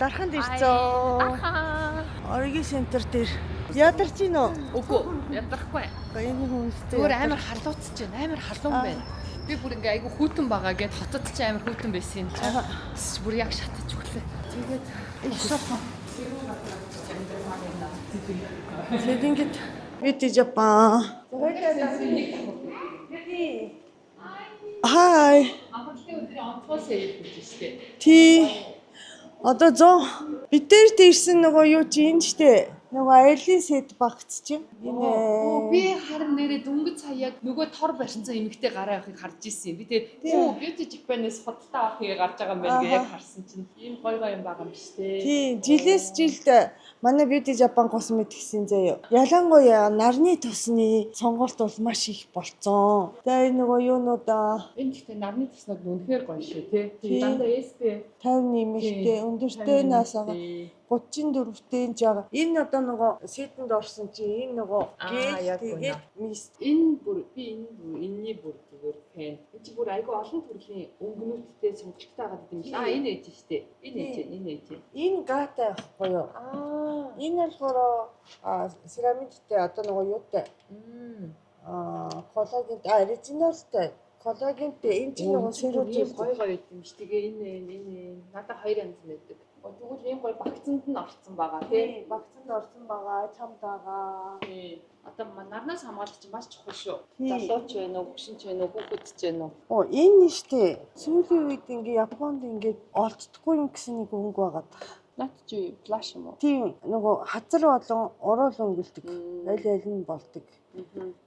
Дарханд ирсэн. Дархан. Origi Center дээр. Ядарч гин үү? Үгүй, ядрахгүй. Энэ хүмүүстэй. Зүгээр амар халууцж байна. Амар халуун байна. Би бүр ингээ айгу хүйтэн байгаа гэд хотод чи амар хүйтэн байсан юм чи. Тэс бүр яг шатаж өглөө. Тэгээд их сохо. Тэгээд ингээд Beauty Japan. Hi. Анхны өдрийн онцгой sale гэж штэ. Тий. Одоо 100 бид дээрт ирсэн нөгөө юу чи энэ штэ. Нөгөө аялын set багц чинь. Оо, Энэ би харин нэрээ дөнгөж сая яг нөгөө тор барьсан эмэгтэй гараа явахыг харж ирсэн юм. Би тэгээд өө Beauty Japan-ээс худалдаа авах хийгээ гарч байгаа юм байна гэ яг харсан чинь ийм гой гой юм байгаа юм биш үү? тий, жилээс жилд манай Beauty Japan Cosmetics-ийн заяа. Ялангуяа нарны тосны сонголт бол маш их болцсон. Тэгээ энэ нөгөө юунуудаа Энэ гэхдээ нарны тоснууд үнэхээр гоё шүү тий. Тий. Дандаа SPF 50 нэмэгтэй, өндөртэй нас байгаа. 34-тэй ч байгаа. Энэ одоо нөгөө set энд орсон чи энэ нөгөө Аа, гель яг тэгээд mist. Энэ бүр би энэ бүр энэний бүр зүгээр fan. Энэ чи бүр айгүй олон төрлийн өнгөнүүдтэй сонголттой байгаад идэм биш. Аа, энэ ээж штэ. Энэ ээж, энэ ээж. Энэ гаатай байхгүй юу? Аа. Энэ болохоор ceramide тэй, одоо нөгөө юутай коллаген, retinol тай, коллагентэй, энэ чинь нөгөө ийм serum гоё гоё юм биш. Тэгээ энэ энэ энэ надад хоёр янз нь байдаг. Тэгвэл ийм гоё багцанд нь орцсон байгаа тий. тий, багцанд орсон байгаа, чамд байгаа. Тий. Одоо нарнаас хамгаалах чинь маш чухал шүү. Тий. Залууч байна уу, хөгшин ч байна уу, хүүхэд ч байна уу. Оо, энэ нь штэ сүүлийн үед ингээ Японд ингээ олддохгүй юм гэсэн нэг өнгө байгаа даа. Наад чи blush юм уу? Тийм, нөгөө хазар болон уруул өнгөлдөг. Аль аль нь болдог.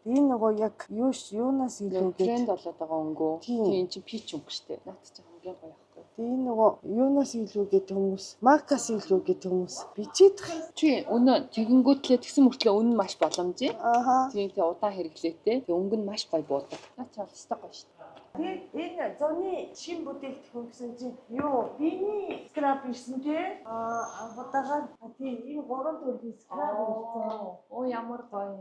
Энэ нөгөө яг юу юунаас илүү гэж Тренд болоод байгаа өнгөө. Тийм. Тийм, энэ чинь peach өнгө штэ. Наад чи хамгийн гоё байхгүй. Тэгээ энэ нөгөө юунаас илүү гэдэг хүмүүс, MAC аас илүү гэдэг хүмүүс бичээд Чи өнөө тэгэнгүүтлээ тэгсэн мөртлөө өн нь маш боломжийн. Ааха. Тийм, тэгээ удаан хэрэглээтэй. Тэгээ өнгө нь маш гоё буудаг. Наад чи алстаа гоё штэ. Тэгээд энэ зуны шин бүтээгдэхүүн гэсэн чинь юу биений scrub ирсэн те. Аа, анхудаага тийм, энэ гурван төрлийн scrub ирсэн. Оо, ямар гоё.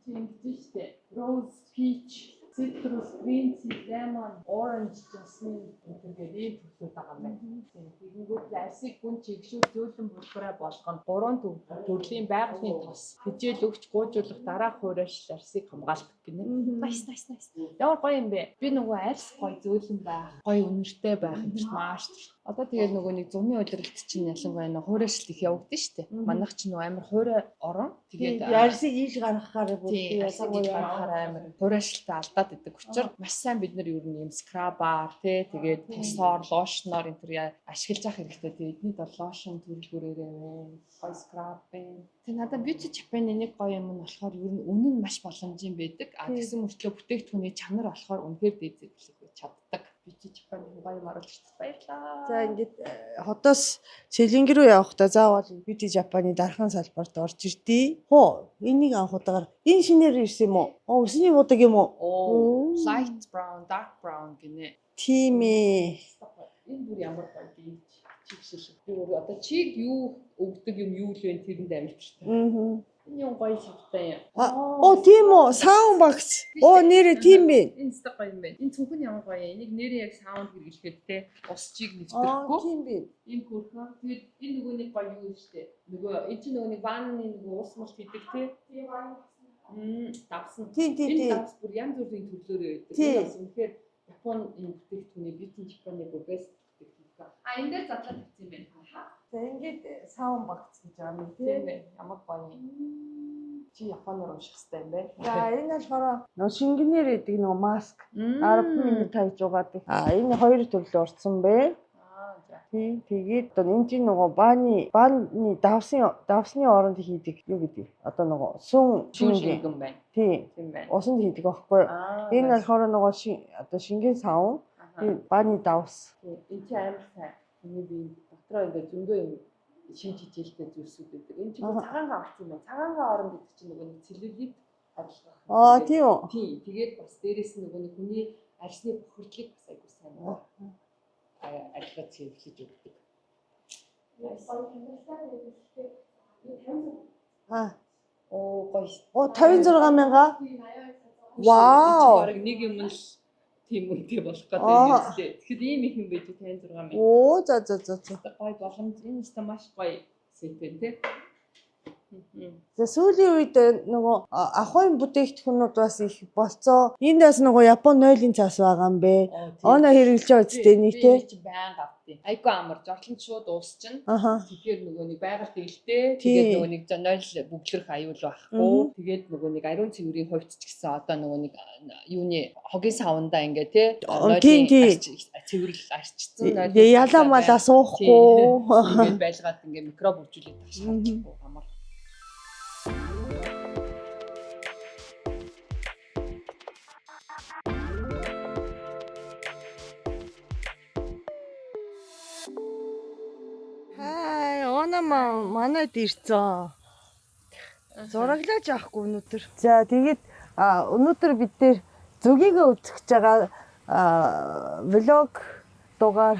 Чи ингэж штэ. Rose, peach, citrus, green tea, lemon, orange, jasmine гэдэг ийм төрлүүд байгаа юм байна. Тийм. Тэгэнгүүт арсыг гүн чигшүүл зөөлөн булбараа болгоно. Гурван төрлийн байгалийн тос хижээл өгч гуйжуулах дараах хуурайшил арсыг хамгаалдаг гинэ. Nice, nice, nice. Ямар гоё юм бэ? Би нөгөө арс гоё зөөлөн байх, гоё үнэртэй байх энэ маш дуртай. Одоо тэгээд нөгөө нэг зуны улиралд чинь ялангуяа нөгөө хуурайшил их явагдана шүү дээ. Манайх чинь нөгөө амар хуурай орон. Тэгээд Тэгээд арсыг иж гаргахаар бүр тийм, арсыг иж гаргахаар амар хуурайшилтаа алдаад идэг учраас маш сайн бид нар ер нь ийм scrub аар тий, тэгээд тосоор, lotion оор энэ төр ашиглаж явах хэрэгтэй. Тэгээд эдний бол lotion төрөл бүрээрээ байна. Гоё scrub байна. Тэгээд надад Beauty Japan-ы нэг гоё юм нь болохоор ер нь үнэ нь маш боломжийн байдаг. А тэгсэн мөртлөө бүтээгдэхүүний чанар болохоор үнэхээр дээд зэрэглэх чаддаг. Beauty Japan гоё юм оруулж баярлаа. За, ингээд хотоос Сэлэнгэ рүү явахдаа заавал Beauty Japan-ы дархан салбарт орж ирдээ. Хоо, энийг анхудагаар энэ шинээр ирсэн юм уу? Оо, үсний будаг юм уу? Оо, light brown, dark brown гинэ. Тийм ээ. Энэ бүр ямар гоё би чигшил. Би бүр одоо чиг юу өгдөг юм юу л вэ, тэрэнд амжилттай. Энэ юм гоё шавтай юм. Оо, тийм үү? Саун багц. Оо, нэрээ тийм бэ. Энэ өстой гоё юм байна. Энэ цүнхэн ямар гоё юм. Энийг нэрээ яг саунд хэрэглэхэд те ус чиг Аа, нэвтрэхгүй. тийм бэ. Ийм хөөрхөн. Тэгээд энэ нөгөө нэг гоё юу штэ. Нөгөө энэ чинь нөгөө нэг ванны нөгөө ус мал хийдэг те. Давсан. Тийм. Энэ Тийм. давс бүр янз бүрийн төрлөөрөө байдаг. Тийм. Энэ бас үнэхээр Японы бүтээгдэхүүний, Beauty Japan-ы бүр best бүтээгдэхүүн. А, энэ дээр задлаад тавьсан юм байна. За, ингээд саун багц гэж байгаа юм Тийм тий. ээ. Ямар гоё юм. Чи японоор унших хэрэгтэй юм байна. За, энэ болохоор нөгөө шингэнээр идэг нөгөө маск 10 минут тавьж угаадаг. А, энэ хоёр төрөл орсон бэ. Аа, за. Тий, тэгээд одоо энэ чинь нөгөө бааны давсны оронд хийдэг юу гэдэг. Одоо нөгөө сүүн Шүүн шингэн. шингэн байна. Тий. Тийм байна. Усанд хийдэг аахгүй юу? Аа. Энэ болохоор нөгөө одоо шингэн савн, тий, бааны давс. Тийм. Энэ чинь амар сайн. Миний би дотроо ингээ зөндөө юм шин хичээлтэй зүйлсүүд байдаг. Энэ чинь цагаангаа орсон юм байна. Цагаангаа орно гэдэг чинь нөгөө нэг целлюлит арилгах. Аа, тийм үү? Тийм. Тэгээд бас дээрэс нь нөгөө нэг хүний арьсны бохирдлыг бас айгуу сайн нөгөө арилгаж цэвэрлэж өгдөг. Аа. Оо, гоё. Оо, 56 мянга. Вау. Бараг нэг юм л Тийм үнэтэй болох гэдэг юм шүү дээ. Тэгэхэд ийм их юм байж 56 мянга. Оо за за за за. Гоё боломж энэ ч маш гоё сет байна тий. За сүүлийн үед нөгөө ахуйн бүтээгдэхүүнүүд бас их болцоо. Энд бас нөгөө Япон нойлын цаас байгаа юм бэ. Оноо хэрэглэж байгаа үстэй нэг тий. тий. Би чинь байнга авдیں۔ Айгүй амар жорлон шууд уусчин. Тэгэхээр нөгөө нэг байгаль дэгэлтэй. Тэгээд нөгөө нэг нойл бөглөрөх аюул байхгүй. Тэгээд нөгөө нэг ариун цэврийн хувьд ч гэсэн одоо нөгөө нэг юуны хогийн савндаа ингээ тий. Нойлын цэвэрлэл арчсан нойл. Ялаа малаа суухгүй. Ингээд байлгаад ингээ микроб үржүүлээд таш харчихгүй амар. Хай, оноо манайд ирсэн. Зураглаж авахгүй өнөөдөр. За тэгээд өнөөдөр бид нэр зүгийгээ үзэх гэж байгаа влог дугаар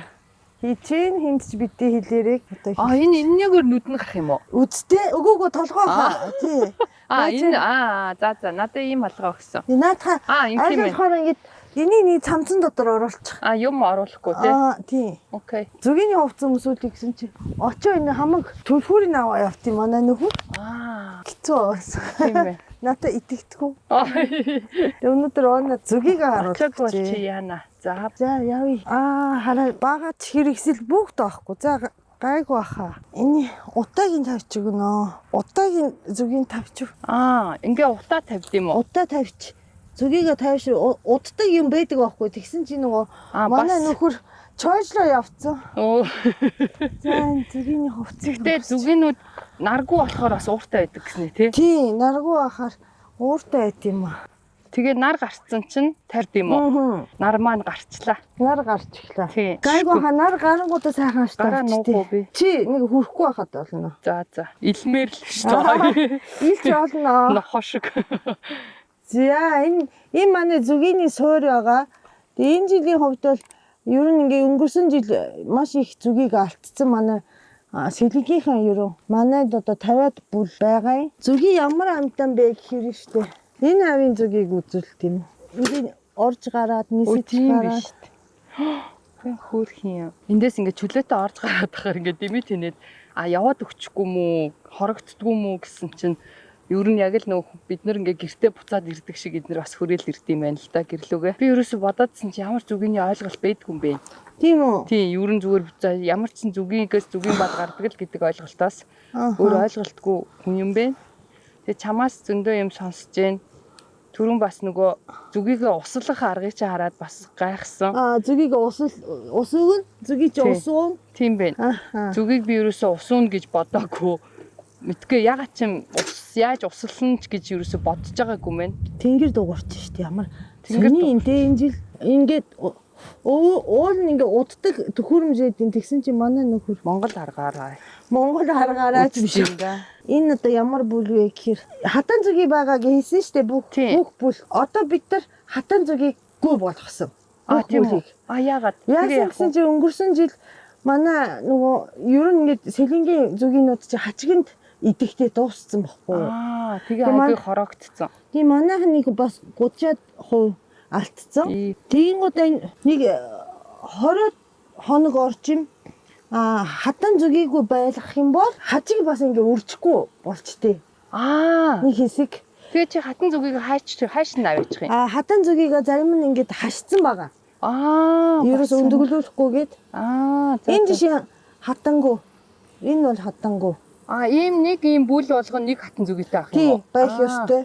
хийчихээн хинт ч бидний хэлээрийг Одоо а энэ энэгээр нүдэн гарах юм уу? Үсттэй өгөөгөө толгой хаа. Тий. А энэ аа за за надад ийм алгаа өгсөн. Наадха аа ингэ юм. Болохоор ингэж энийг нэг цамцан дотор оруулчих. А юм оруулахгүй тий. Аа тий. Окей. Зүгийн хувцас өмсүүлэх гэсэн чи очоо энэ хамаг төлхүүрийг аваа явт юм манай нөхөр. Аа. Хэцүү байсан. Тийм ээ. Надад итгэдэггүй. Тэгээ өнөөдөр оноо зүгийг харуулчих. Очоогүй чи яана. За. За явъя. Аа хараа бага ч хэрэгсэл бүгд байхгүй. За гайгүй баха. Энэ утаагийн тавьчих өгнө. Утаагийн зүгийн тавьчих. Аа, ингээ утаа тавьд юм уу? Утаа тавьч. Зүгийгээ тавьш уддаг юм байдаг байхгүй. Тэгсэн чи нөгөө манай нөхөр чойжлоо явцсан. Оо. За энэ зүгийн хувцсыг. Гэтэ зүгийнүүд наргуу болохоор бас ууртай байдаг гэснэ тий? Тий, наргуу ахаар ууртай байт юм аа. Тэгээ нар гарцсан чинь тард юм уу? Нар маань гарчлаа. Нар гарч эхлээ. Тий. Гайгүй ха нар гарангуудаа сайхан аштаа. Гараа нуухгүй би. Чи нэг хүрхгүй байхад болно. За за. Илмээр л шүү дээ. Илж болно. Нохоо шиг. За энэ энэ манай зүгийний суур байгаа. Тэгээ энэ жилийн хувьд бол ер нь ингээ өнгөрсөн жил маш их зүгийг алдсан манай сэлгийнхаа ерөө манайд одоо 50-ад бүл байгаа юм. Зүгий ямар амтан бэ гэхээр штэ. Энэ авийн зүгийг үзүүлт юм. Ингээ орж гараад нисэж гараад. Хөөрхөн юм. Эндээс ингээ чөлөөтэй орж гараад тахаар ингээ дэмий тэнээд а яваад өгчихгүй мүү, хорогддгүй мүү гэсэн чинь ер нь яг л нөх бид нар ингээ гэртээ буцаад ирдэг шиг эднэр бас хүрээл ирд юм байна л да гэрлүүгээ. Би ерөөсө бодоодсэн чи ямар зүгийний ойлголт байдгүй юм бэ? Тийм үү? Тийм, ер нь зүгээр за ямар ч зүгийгээс зүгийн бал гардаг л гэдэг ойлголтоос өөр ойлголтгүй хүн юм бэ. Тэгээ чамаас зөндөө юм сонсож гин. Түрүүн бас нөгөө зүгийгээ услах аргыг чи хараад бас гайхсан. Аа зүгийгээ усал усууг нь зүгийг чи усуун. Тийм байна. Зүгийг би ерөөсөө усууна гэж бодоагүй. Мэдгүй ягаад ч юм ус яаж услана ч гэж ерөөсөө бодож байгаагүй мэн. Тэнгэр дугуурч штт ямар Тэнгэр тэнгэр энэ энэ жил ингээд уул нь ингээ уддаг төхөөрөмжөөд тэгсэн чи манай нөхөр Монгол аргаараа. Монгол аргаараа ч биш. Энэ одоо ямар бүл вэ гэхээр хатан зүгий байгаа гэж хэлсэн штэ бүх бүх бүл. Одоо бид нар хатан зүгийг гүү болгосон. А тийм үү? А яагаад? Яасан гэсэн чи өнгөрсөн жил манай нөгөө ер нь ингээд сэлэнгийн зүгийнүүд чи хачигнд идэхтэй дууссан бохгүй. Аа тэгээ айгүй хорогдсон. Тийм манайх нэг бас 30% алдсан. Тэгэнгүүт нэг 20 хоног орчим хатан зүгийгүй байлгах юм бол хажиг бас ингээ үржихгүй болчтой. Аа нэг хэсэг. Тэгээ чи хатан зүгийг хайш нь аваачих юм. Аа хатан зүгийгээ зарим нь ингээд хашсан байгаа. Аа ерөөс өндөглүүлэхгүйгээд. Аа энэ жишээ хатангу. Энэ бол хатангу. Аа ийм нэг ийм бүл болгоно нэг хатан зүгийтэй авах юм уу? Тийм байх ёстой.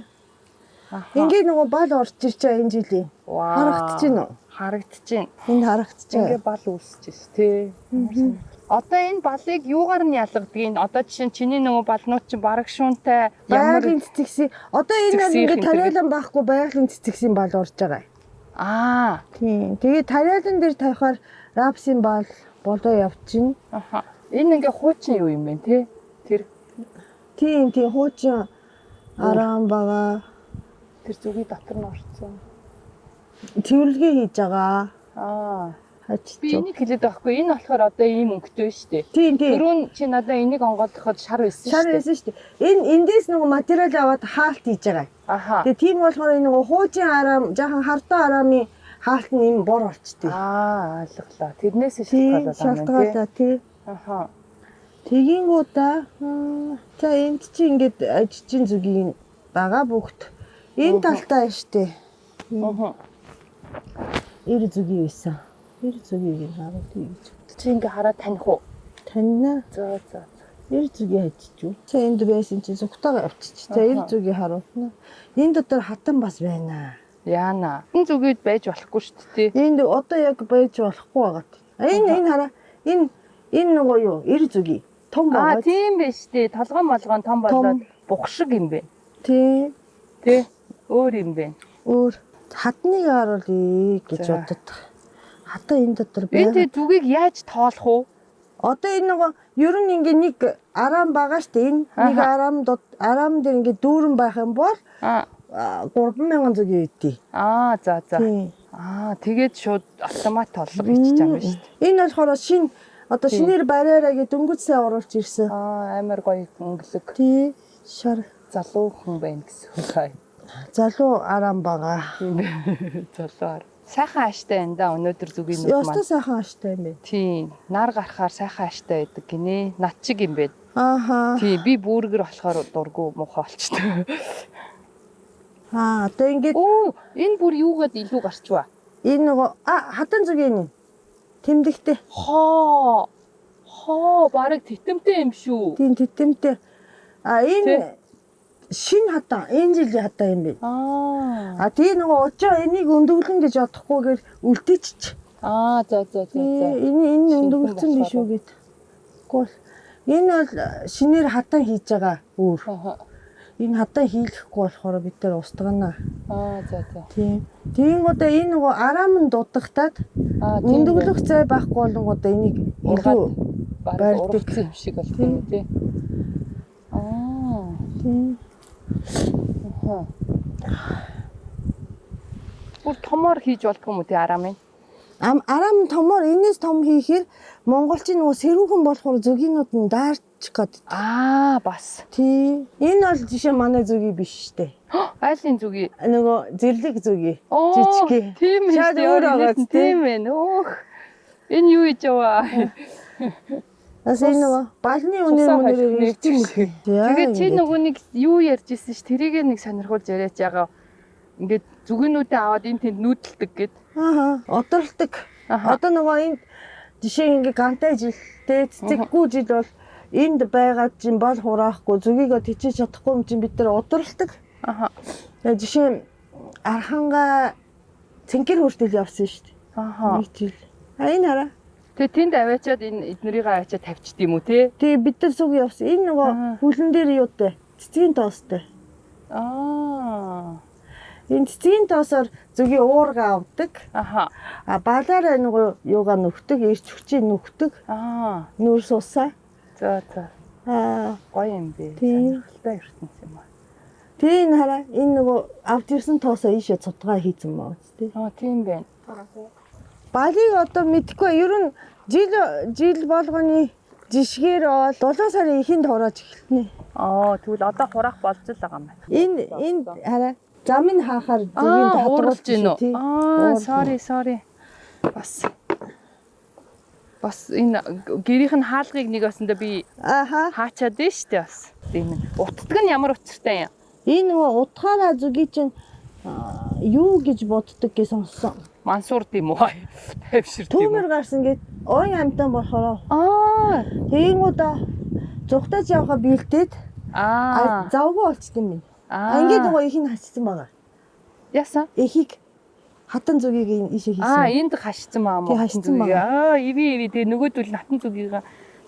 Ингээд нөгөө бал орж ирч байгаа энэ жилийн. Харагдчихэв үү? Харагдчихэв. Энд харагдчихэв. Ингээ бал үүсэж байна тий. Одоо энэ балыг юугаар нь ялгадгийг? Одоо жишээ нь чиний нөгөө балнууд чинь бараг шуунтай ямар байгалийн цэцэгсийн одоо энэ бол ингээ тариалан байхгүй байгалийн цэцэгсийн бал орж байгаа. Аа. Тийм. Тэгээ тариалан дээр тавихаар рапсын бал болоо явчихна. Аха. Энэ ингээ хуучин юу юм бэ те? Тэр. Тийм тийм хуучин араан байгаа. Тэр зүгийн дотор нь орцсон. Цэвэрлэгээ хийж байгаа. Аа. Хачиж. Би энийг хэлээд байгаа хгүй. Энэ болохоор одоо ийм өнгөтэй шүү дээ. Тийм тийм. Түрүүн чи надаа энийг онгойлгоход шар байсан шүү дээ. Шар байсан шүү дээ. Энэ эндээс нөгөө материал аваад хаалт хийж байгаа. Аха. Тэгээ тийм болохоор энэ нөгөө хуучин араам, жаахан хардаа араамын Хаалт нь юм бор болчтой. Аа, ойлголоо. Тэрнээс Тий, шалтгаалаад байгаа юм тий. шалтгаалаа тий. Аха. Тэгэнгүүтээ за энд чи ингээд ажижин зүгийн байгаа бүгд энэ талтай штэ. Аха. 90 зүгийн байсан. 90 зүгийг хараад гэж. Чи ингээ хараад таних уу? Танина. За за. 90 зүгийн хажиж юу. За энд байсан чи зүгтайгаа явчих. За 90 зүгийн харуулна. Энэ дотор хатан бас байна. Яана. Энэ зүгээд байж болохгүй шүү дээ. Энд одоо яг байж болохгүй байгаа. Энэ энэ хараа. Энэ энэ нөгөө юу? 90 зүгийн том Аа, байгаа. тийм биш тий. Толгой молгон том болоод бух шиг юм бэ. Тий. Тий. Өөр юм бэ. Өөр хатныг харуулъя гэж За. бодод. Хатан энэ дотор Энэ байна. тий зүгийг яаж тоолох уу? Одоо энэ нөгөө ер нь ингээ нэг арам байгаа шүү дээ. Энэ нэг Аха. арам дот арам дээр ингээ дүүрэн байх юм бол Аа. 3000 зүгийн үдий. Аа, за за. Тийм. Аа, тэгээд шууд автомат толго хийчих юм байна шүү дээ. Энэ болохоор шин одоо Тийм. шинээр бариараа гэ дөнгөж сайн оруулж ирсэн. Аа, амар гоё өнгөлөг. Тий. Шар Залуу хүн байна гэсэн үг аа. залуу арам байгаа. Тийм ээ. Залуу ар. Сайхан ааштай байна да өнөөдөр зүгийн нүд Ёстой маань. сайхан ааштай юм байна. Тийм. Нар гарахаар сайхан ааштай байдаг гинэ. Над чиг юм байна. Ааха. Тийм, би бүргэр болохоор дургу муухай болчтой. Аа одоо ингээд Оо, энэ бүр юугаад илүү гарчваа. энэ нөгөө а хатан зүгийн юм. Тэмдэгтэй. Хоо. Хоо, бараг тэтэмтэй юм шүү. Тийм тэтэмтэй. А Тий. энэ шин хатан, энэ жилийн хатан юм байна. Аа. А тий нөгөө очоо энийг өндөглөн гэж бодохгүйгээр үлдээчих. Аа, за за за Тий за. энэ энэ Шинэхэн өндөглөсөн биш болохоор. үү гэд. Тэгвэл энэ бол шинээр хатан хийж байгаа өөр. Аха. Энэ хатан хийлэхгүй болохоор бид тэр устгана. Аа, за за. Тийм. Тэгэнгүүтээ энэ нөгөө арам нь дутагтаад Аа, тийм өндөглөх зай байхгүй болонгуудаа энийг илүү бараг барьдаг. ургацсан юм шиг болт юм тий. Аа. Тийм. Аха. Бүр томоор хийж болдгоо юм уу тий арам энэ? Ам арам томоор энэс том хийхээр монголчин нөгөө сэрүүхэн болохоор зүгийнүүд нь даарч гад. Аа, бас. Тий. Энэ бол жишээ манай зүгий биш штэ. Айлын зүгий. Нөгөө зэрлэг зүгий. Оо, Жижиг. Тийм ээ. Шал өөр байгаа Тийм тий. ээ. Өөх. Энэ юу хийж яваа? Бас энэ нөгөө балны үнээр Цусаа мөнээр холих ирж юм. Тэгээд чи нөгөө нэг юу ярьж ирсэн ш тэрийг нэг сонирхуулж яриач ягаа. Ингээд зүгэнүүдээ аваад энэ тэнд нүүдэлдэг гэд. Аа, одорлдог. Аха. Одоо нөгөө энд жишээ ингээ гантай жилтэй цэцэггүй жил бол энд байгаад чинь бол хураахгүй зүгийгөө тичээж чадахгүй юм чинь бид нар одорлдог. Аха. Тэгээ жишээ нь архангаа цэнхэр хүртэл явсан шүү дээ. Аха. Нэг жил. А энэ хараа. Тэгээ тэнд аваачаад энэ эднэрийг аваачаад тавьчт юм уу те? Тэгээ бид нар сүг явсан. Энэ нөгөө Аа. хүлэн дээр юутай? Цэцгийн тоостой. Аа. Энэ цэцгийн тоосоор зүгийн уурга авдаг. Аха. А балаараа нөгөө юугаа нүхдэг, ирч хүчийг нүхдэг. Аа. Нүрс усаа. За за. Аа, Гоё юм бэ. Тийм. Сонирхолтой ертөнц юм аа. тэгээ энэ хараа энэ нөгөө авч ирсэн тоосоо ийшээ цутгаа хийцэн маа үстэй. Аа, тийм байна. Балыг одоо мэдхгүй ер нь жил жил болгоны жишгээр бол 7 сарын эхэнд хурааж эхэлнэ. Аа, тэгвэл одоо хураах болж л байгаа юм байна. Энэ энэ хараа замыг хаахаар зүгийн Аа, ууралж гин үү? тий. Аа, Уурална. sorry, sorry. Бас бас энэ гэрийнх нь хаалгыг нэг басанда би Аха. хаачаад нь штэ бас. Тийм ээ. Утдаг нь ямар учиртай юм? Энэ нөгөө утгаараа зүгийг чинь юу гэж боддог гэж сонссон. Мансуур тийм үү? Тайвшир тийм Түүмэр үү? гарсан гэд оюун амтан болохоор Аа. тэгэнгүүтээ зүгтаж явахаа бэлдээд Аа. завгүй болчт юм байна. Аа. Ингээд нөгөө их нь хассан байгаа. Яасан? Эхийг хатан зүгийг энэ ийшээ хийсэн. Аа, энд хашсан маа мó. Тий, хашсан байгаа. Аа, иви иви тэгээ нөгөөдөл натан зүгийг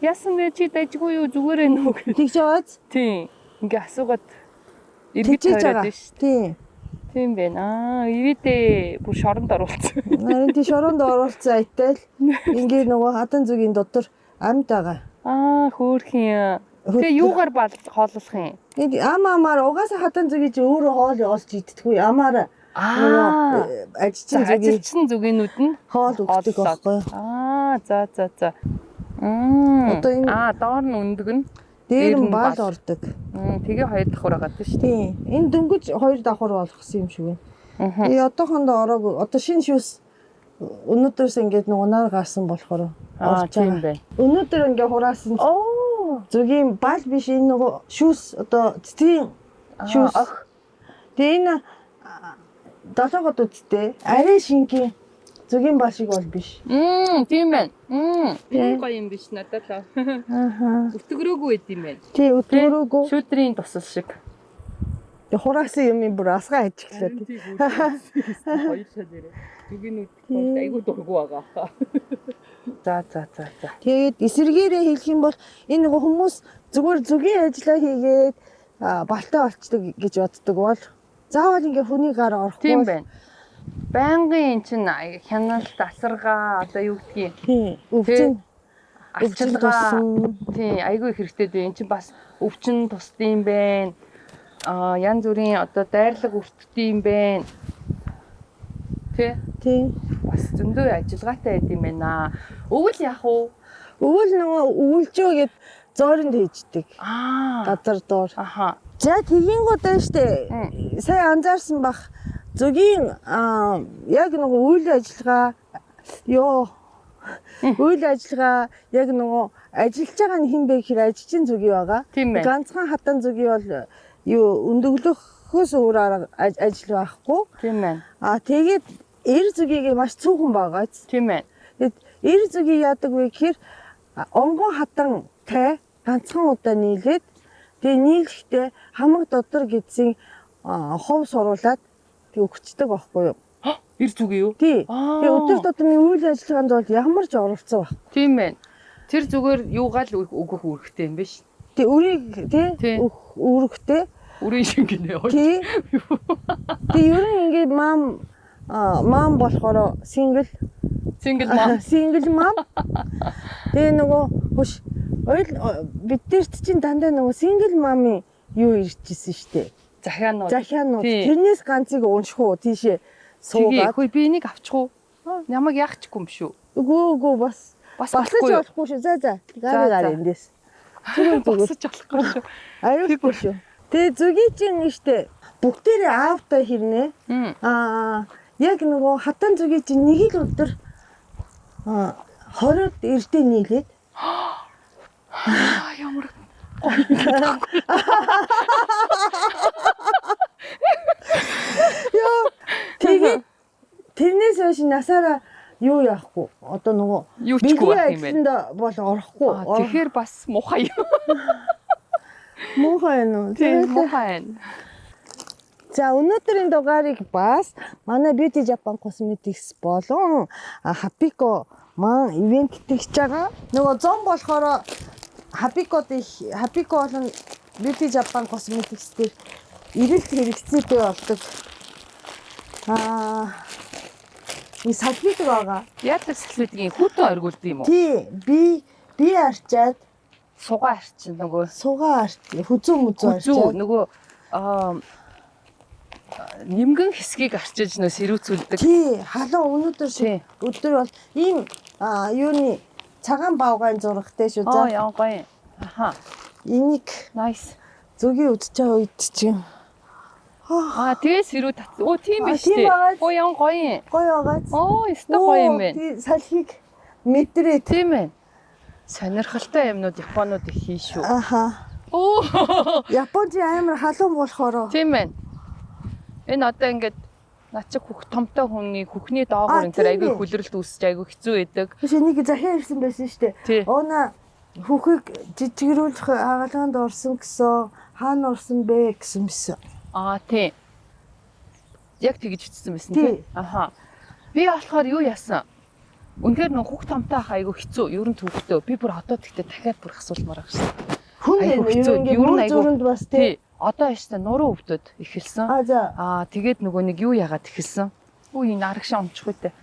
яасан бэ чи дажгүй юу зүгээрээ нүү гэх. Тэгж яваад Тийм. Ингээ асуугаад эргэж тэгжээж тойроод байгаа. байна шүү. Тийм. Тийм байна. Аа, ивидээ бүр шоронд оруулсан. Харин тий шоронд оруулсан айтал ингээ нөгөө хатан зүгийн дотор амьд байгаа. Аа, хөөрхөн. Тэгээ юугаар бал хооллох юм? Нэг ам амаар угаасаа хатан зүгийг чи өөрөө хоол олж иддэггүй амаар нөгөө Аа. ажилчин зүгийг Ажилчин зүгийнүүд нь хоол өгдөг хооллоод. байхгүй. Аа, за за за. Одоо энэ- Аа, доор нь өндөг нь. Дээр Дээр нь нь бал бал. ордог. Тэгээ хоёр давхар байгаа тийм шүү дээ. Тийм. Энэ дөнгөж хоёр давхар болгосон юм шиг байна. Аа. Тэгээ одоохондоо ороогүй. Одоо шинэ шүүс Өнөөдрөөс ингээд нөгөө нар гарсан болохоор Аа орж тийм байгаа. байна. Өнөөдөр ингээ хураасан Оо. зөгийн бал биш энэ нөгөө шүүс одоо цэцгийн шүүс. Ох. Тэгээ энэ долоогод үсттэй арай шингэн зөгийн бал шиг бол биш. Тийм байна. Мм. Тийм. Гоё юм биш надад л. Ааха. Өтгөрөөгүй байд юм байна. Тий өдөрөөгөө. Шүүдрийн тусал шиг. Тэг хураасан юм бүр асгаа хийчихлээ. Хоёулаа нэрээ. Зүгийн үдх айгүй дургу байгаа. За за за за. Тэгээд эсэргээрээ хэлэх юм бол энэ нөгөө хүмүүс зүгээр зүгийн ажиллаа хийгээд балтай болчдөг гэж боддог бол заавал ингээ хүний гар орохгүй. Тийм байна. Байнгын эн чинь хяналт, асаргаа одоо юу гэдгийг Тийм. Өвчин өвчин арчилгаа тусан. тийм айгүй их хэрэгтэй дээ. Эн чинь бас өвчин тусдсан байна. Аа янз бүрийн одоо дайрлаг өртдөм байна. Тэ Тийм. бас зөндөө ажиллагаатай байд юм байна. Өвөл яах вэ? Өвөл нөгөө өвөлжөө гэд зооронд хийждэг. Аа. Газар дуур. Аха. За тэгэнгүүт байна штэ. Сайн анзаарсан бах. Зөгийн яг нөгөө үйл ажиллагаа ёо үйл ажиллагаа яг нөгөө ажиллаж байгаа нь хэн бэ гэхээр ажилчин зүгий байгаа. Тийм байна. Ганцхан хатан зүгий бол юу өндөглөхөөс өөр арга ажил байхгүй. Тийм байна. А тэгээд эр зүгийг маш цөөхөн байгаа. Тийм байна. Тэгээд эр зүгийг яадаг вэ гэхээр онгон хатан тай ганцхан удаа нийлээд тэгээ нийлэхдээ хамаг дотор гэдсэн хов суруулад тэг өгчдөг байхгүй юу? Эр зүг юу? Тий. Тэгээ өдөр тутмын үйл ажиллагаанд бол ямар ч оролцоо байхгүй. Тийм байна. Тэр зүгээр юугаа л өгөх үүрэгтэй юм биш. Тэг үрийг тий өгөх үүрэгтэй. Үрийн шин гинэ. Тий. Тэг ер нь ингээд мам мам болохоор single Single mom. Single mom. Тэгээ нөгөө хөш ойл бид нарт чинь дандаа нөгөө single mom-ын юу ирчихсэн штэ. Захианууд. Захианууд. Тэрнээс ганцыг унших уу тийшээ суугаад. Хөөе би энийг авчих уу? Намайг яах чгүй юм шүү. Үгүй үгүй бас бас болохгүй болохгүй шүү. За за. Гар гар эндээс. Зүгээр зүгээр. Босож болохгүй шүү. Аюулгүй шүү. Тэгээ зүгийн чинь штэ бүгдээрээ аавтай хэрнээ. Аа яг нөгөө хатан зүгийн чинь нэг л өдөр 20-од эрдээ нийлээд ямар гоё юм. Яа тэгээд тэрнээс хойш насаараа юу яахгүй одоо нөгөө юу ч үгүй байх юм байна бол орохгүй. Тэгэхээр бас муухай юм. Муухай юм уу? Тийм муухай юм. За өнөөдрийн дугаарыг бас манай Beauty Japan Cosmetics болон Happyco маань ивент тэгж байгаа. Нөгөө зам болохоор Happyco-д их Happyco болон Beauty Japan Cosmetics дээр эрэлт хэрэгцээтэй болдог. Аа энэ салфетик байгаа. Яадаг салфетикийн хүүтэн оргиулд юм уу? Тий, би арчаад сугаа арчин нөгөө сугаа арч хүзүү мүзүү арчаад нөгөө нимгэн хэсгийг арчиж нөө сэрүүцүүлдэг. Тий, халуун өнөөдөр шиг өдөр бол ийм юуны цагаан бавгайн зурагтай шүү. За. Аа яа гоё. Аха. Энийг nice. Зүгийн үдч байгаа үед чинь. Аа тэгээ сэрүү тат. Оо тийм биш үү? Оо яа гоё юм. Гоё байгаа. Оо өстой гоё юм байна. Тий, салхийг мэдрээ. Тийм ээ. Сонирхолтой юмнууд Японууд их хийн шүү. Аха. Оо. Японд амар халуун болохоор. Тийм ээ. Энэ одоо ингээд над чиг хөх томтой хүний хөхний доогуур энэ төр айгүй хүлрэлт үүсэж айгүй хэцүү байдаг. Биш энийг захиа ирсэн байсан шүү дээ. Ууна хөхийг жижигрүүлэх хагалгаанд орсон гэсэн хаана орсон бэ гэсэн мэсэн. Аа тий. Яг тэгж бичсэн байсан тий. Аха. Би болохоор юу яасан? Үнэхээр нөх хөх томтой ах айгүй хэцүү. Ер нь төвхтөө. Би бүр одоо тэгтээ дахиад бүр асуулмаар байгаа шүү дээ. Хүн хэцүү. Ер нь айгүй бас тий. Одоо яштай нуруу өвдөд эхэлсэн. Аа тэгээд нөгөө нэг юу яагаад эхэлсэн? Үу энэ арагшаа унчих үедээ.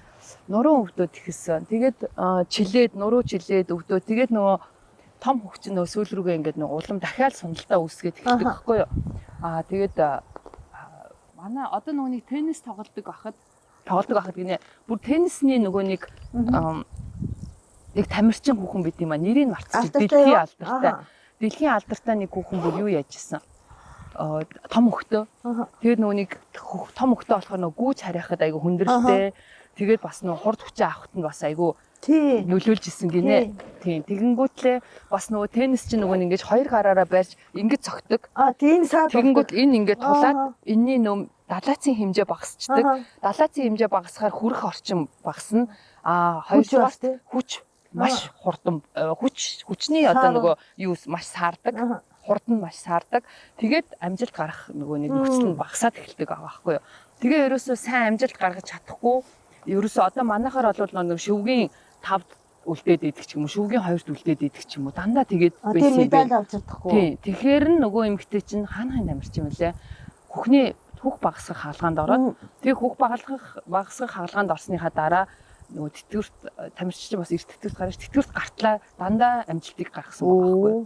Нуруу өвдөд эхэлсэн. Тэгээд чилээд нуруу чилээд өвдөө. Тэгээд нөгөө том хөх чинь нөгөө сүүл рүүгээ ингээд нөгөө улам дахиад суналдаа үүсгээд эхэлдэг байхгүй юу? Аа тэгээд манай одоо нөгөө нэг теннис тоглодог байхад гинэ бүр теннисний нөгөө нэг нэг тамирчин хүүхэн байт юм а нэрийг мартчих. Дэлхийн алдартай. Дэлхийн алдартай нэг хүүхэн бүр юу яаж исэн? Том хөхтөө. Тэгээд нөгөө нэг том хөхтөө болохоор нөгөө гүүж харяхад айгүй хүндрэлтэй. Тэгээд бас нөгөө хурд хүчээ авахт нь бас айгүй Тий. нөлөөлж исэн гинэ. Тийм. Тэгэнгүүтлээ бас нөгөө теннис чинь нөгөө ингэж хоёр гараараа барьж ингэж цогтөг. А тийм саад. Тэгэнгүүт энэ ингээд тулаад энэний нөм далайцын хэмжээ багасчдаг. Далайцын хэмжээ багасахаар хүрэх орчин багасна. А хоёрдугаар хүч маш хурдан хүчний одоо нөгөө юу маш саардаг. Хурд нь маш саардаг. Тэгээд амжилт гарах нөгөө нэг нөхцөл нь багасаад эхэлдэг байгаа байхгүй юу. Тэгээ ерөөсөө сайн амжилт гаргаж чадахгүй. Ерөөсөө одоо манайхаар бол нэг шөвгийн 5-д үлдээд идэх ч юм уу, шөвгийн 2-д үлдээд идэх ч юм уу. Дандаа тэгээд байсан. Тийм медаль авч чадахгүй. Тийм. Тэгэхээр нь нөгөө эмэгтэй чинь хаана хаана амарч юм лээ. Хөхний хүүх багасгах хаалгаанд ороод тэгээ хүүх багасгах хаалгаанд орсныхаа дараа нөгөө тэтгэврт тамирч чинь бас эрт тэтгэврт гарч тэтгэврт гартлаа дандаа амжилтыг гаргасан байгаа байхгүй юу.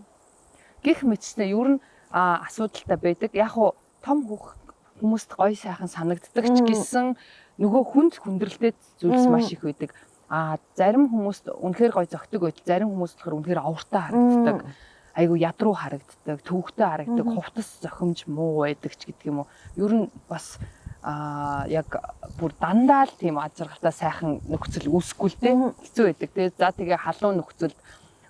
Гэх мэтчнээ ер нь асуудалтай байдаг. Яг уу том хүүх хүмүүст гоё сайхан санагддаг ч гэсэн нөгөө хүнд хүндрэлтэй зүйлс маш их байдаг. А зарим хүмүүст үнэхээр гоё зөгтөг байтал зарим хүмүүст болохоор үнэхээр овртой харагддаг. Айгу ядруу харагддаг, төвөгтэй харагддаг, хувцас зохимж муу байдаг ч гэдэг юм уу. Ер нь бас яг бүр дандаа л тийм аз жаргалтай сайхан нөхцөл үүсэхгүй л дээ. Хэцүү байдаг. Тэгээ за тэгээ халуун нөхцөлд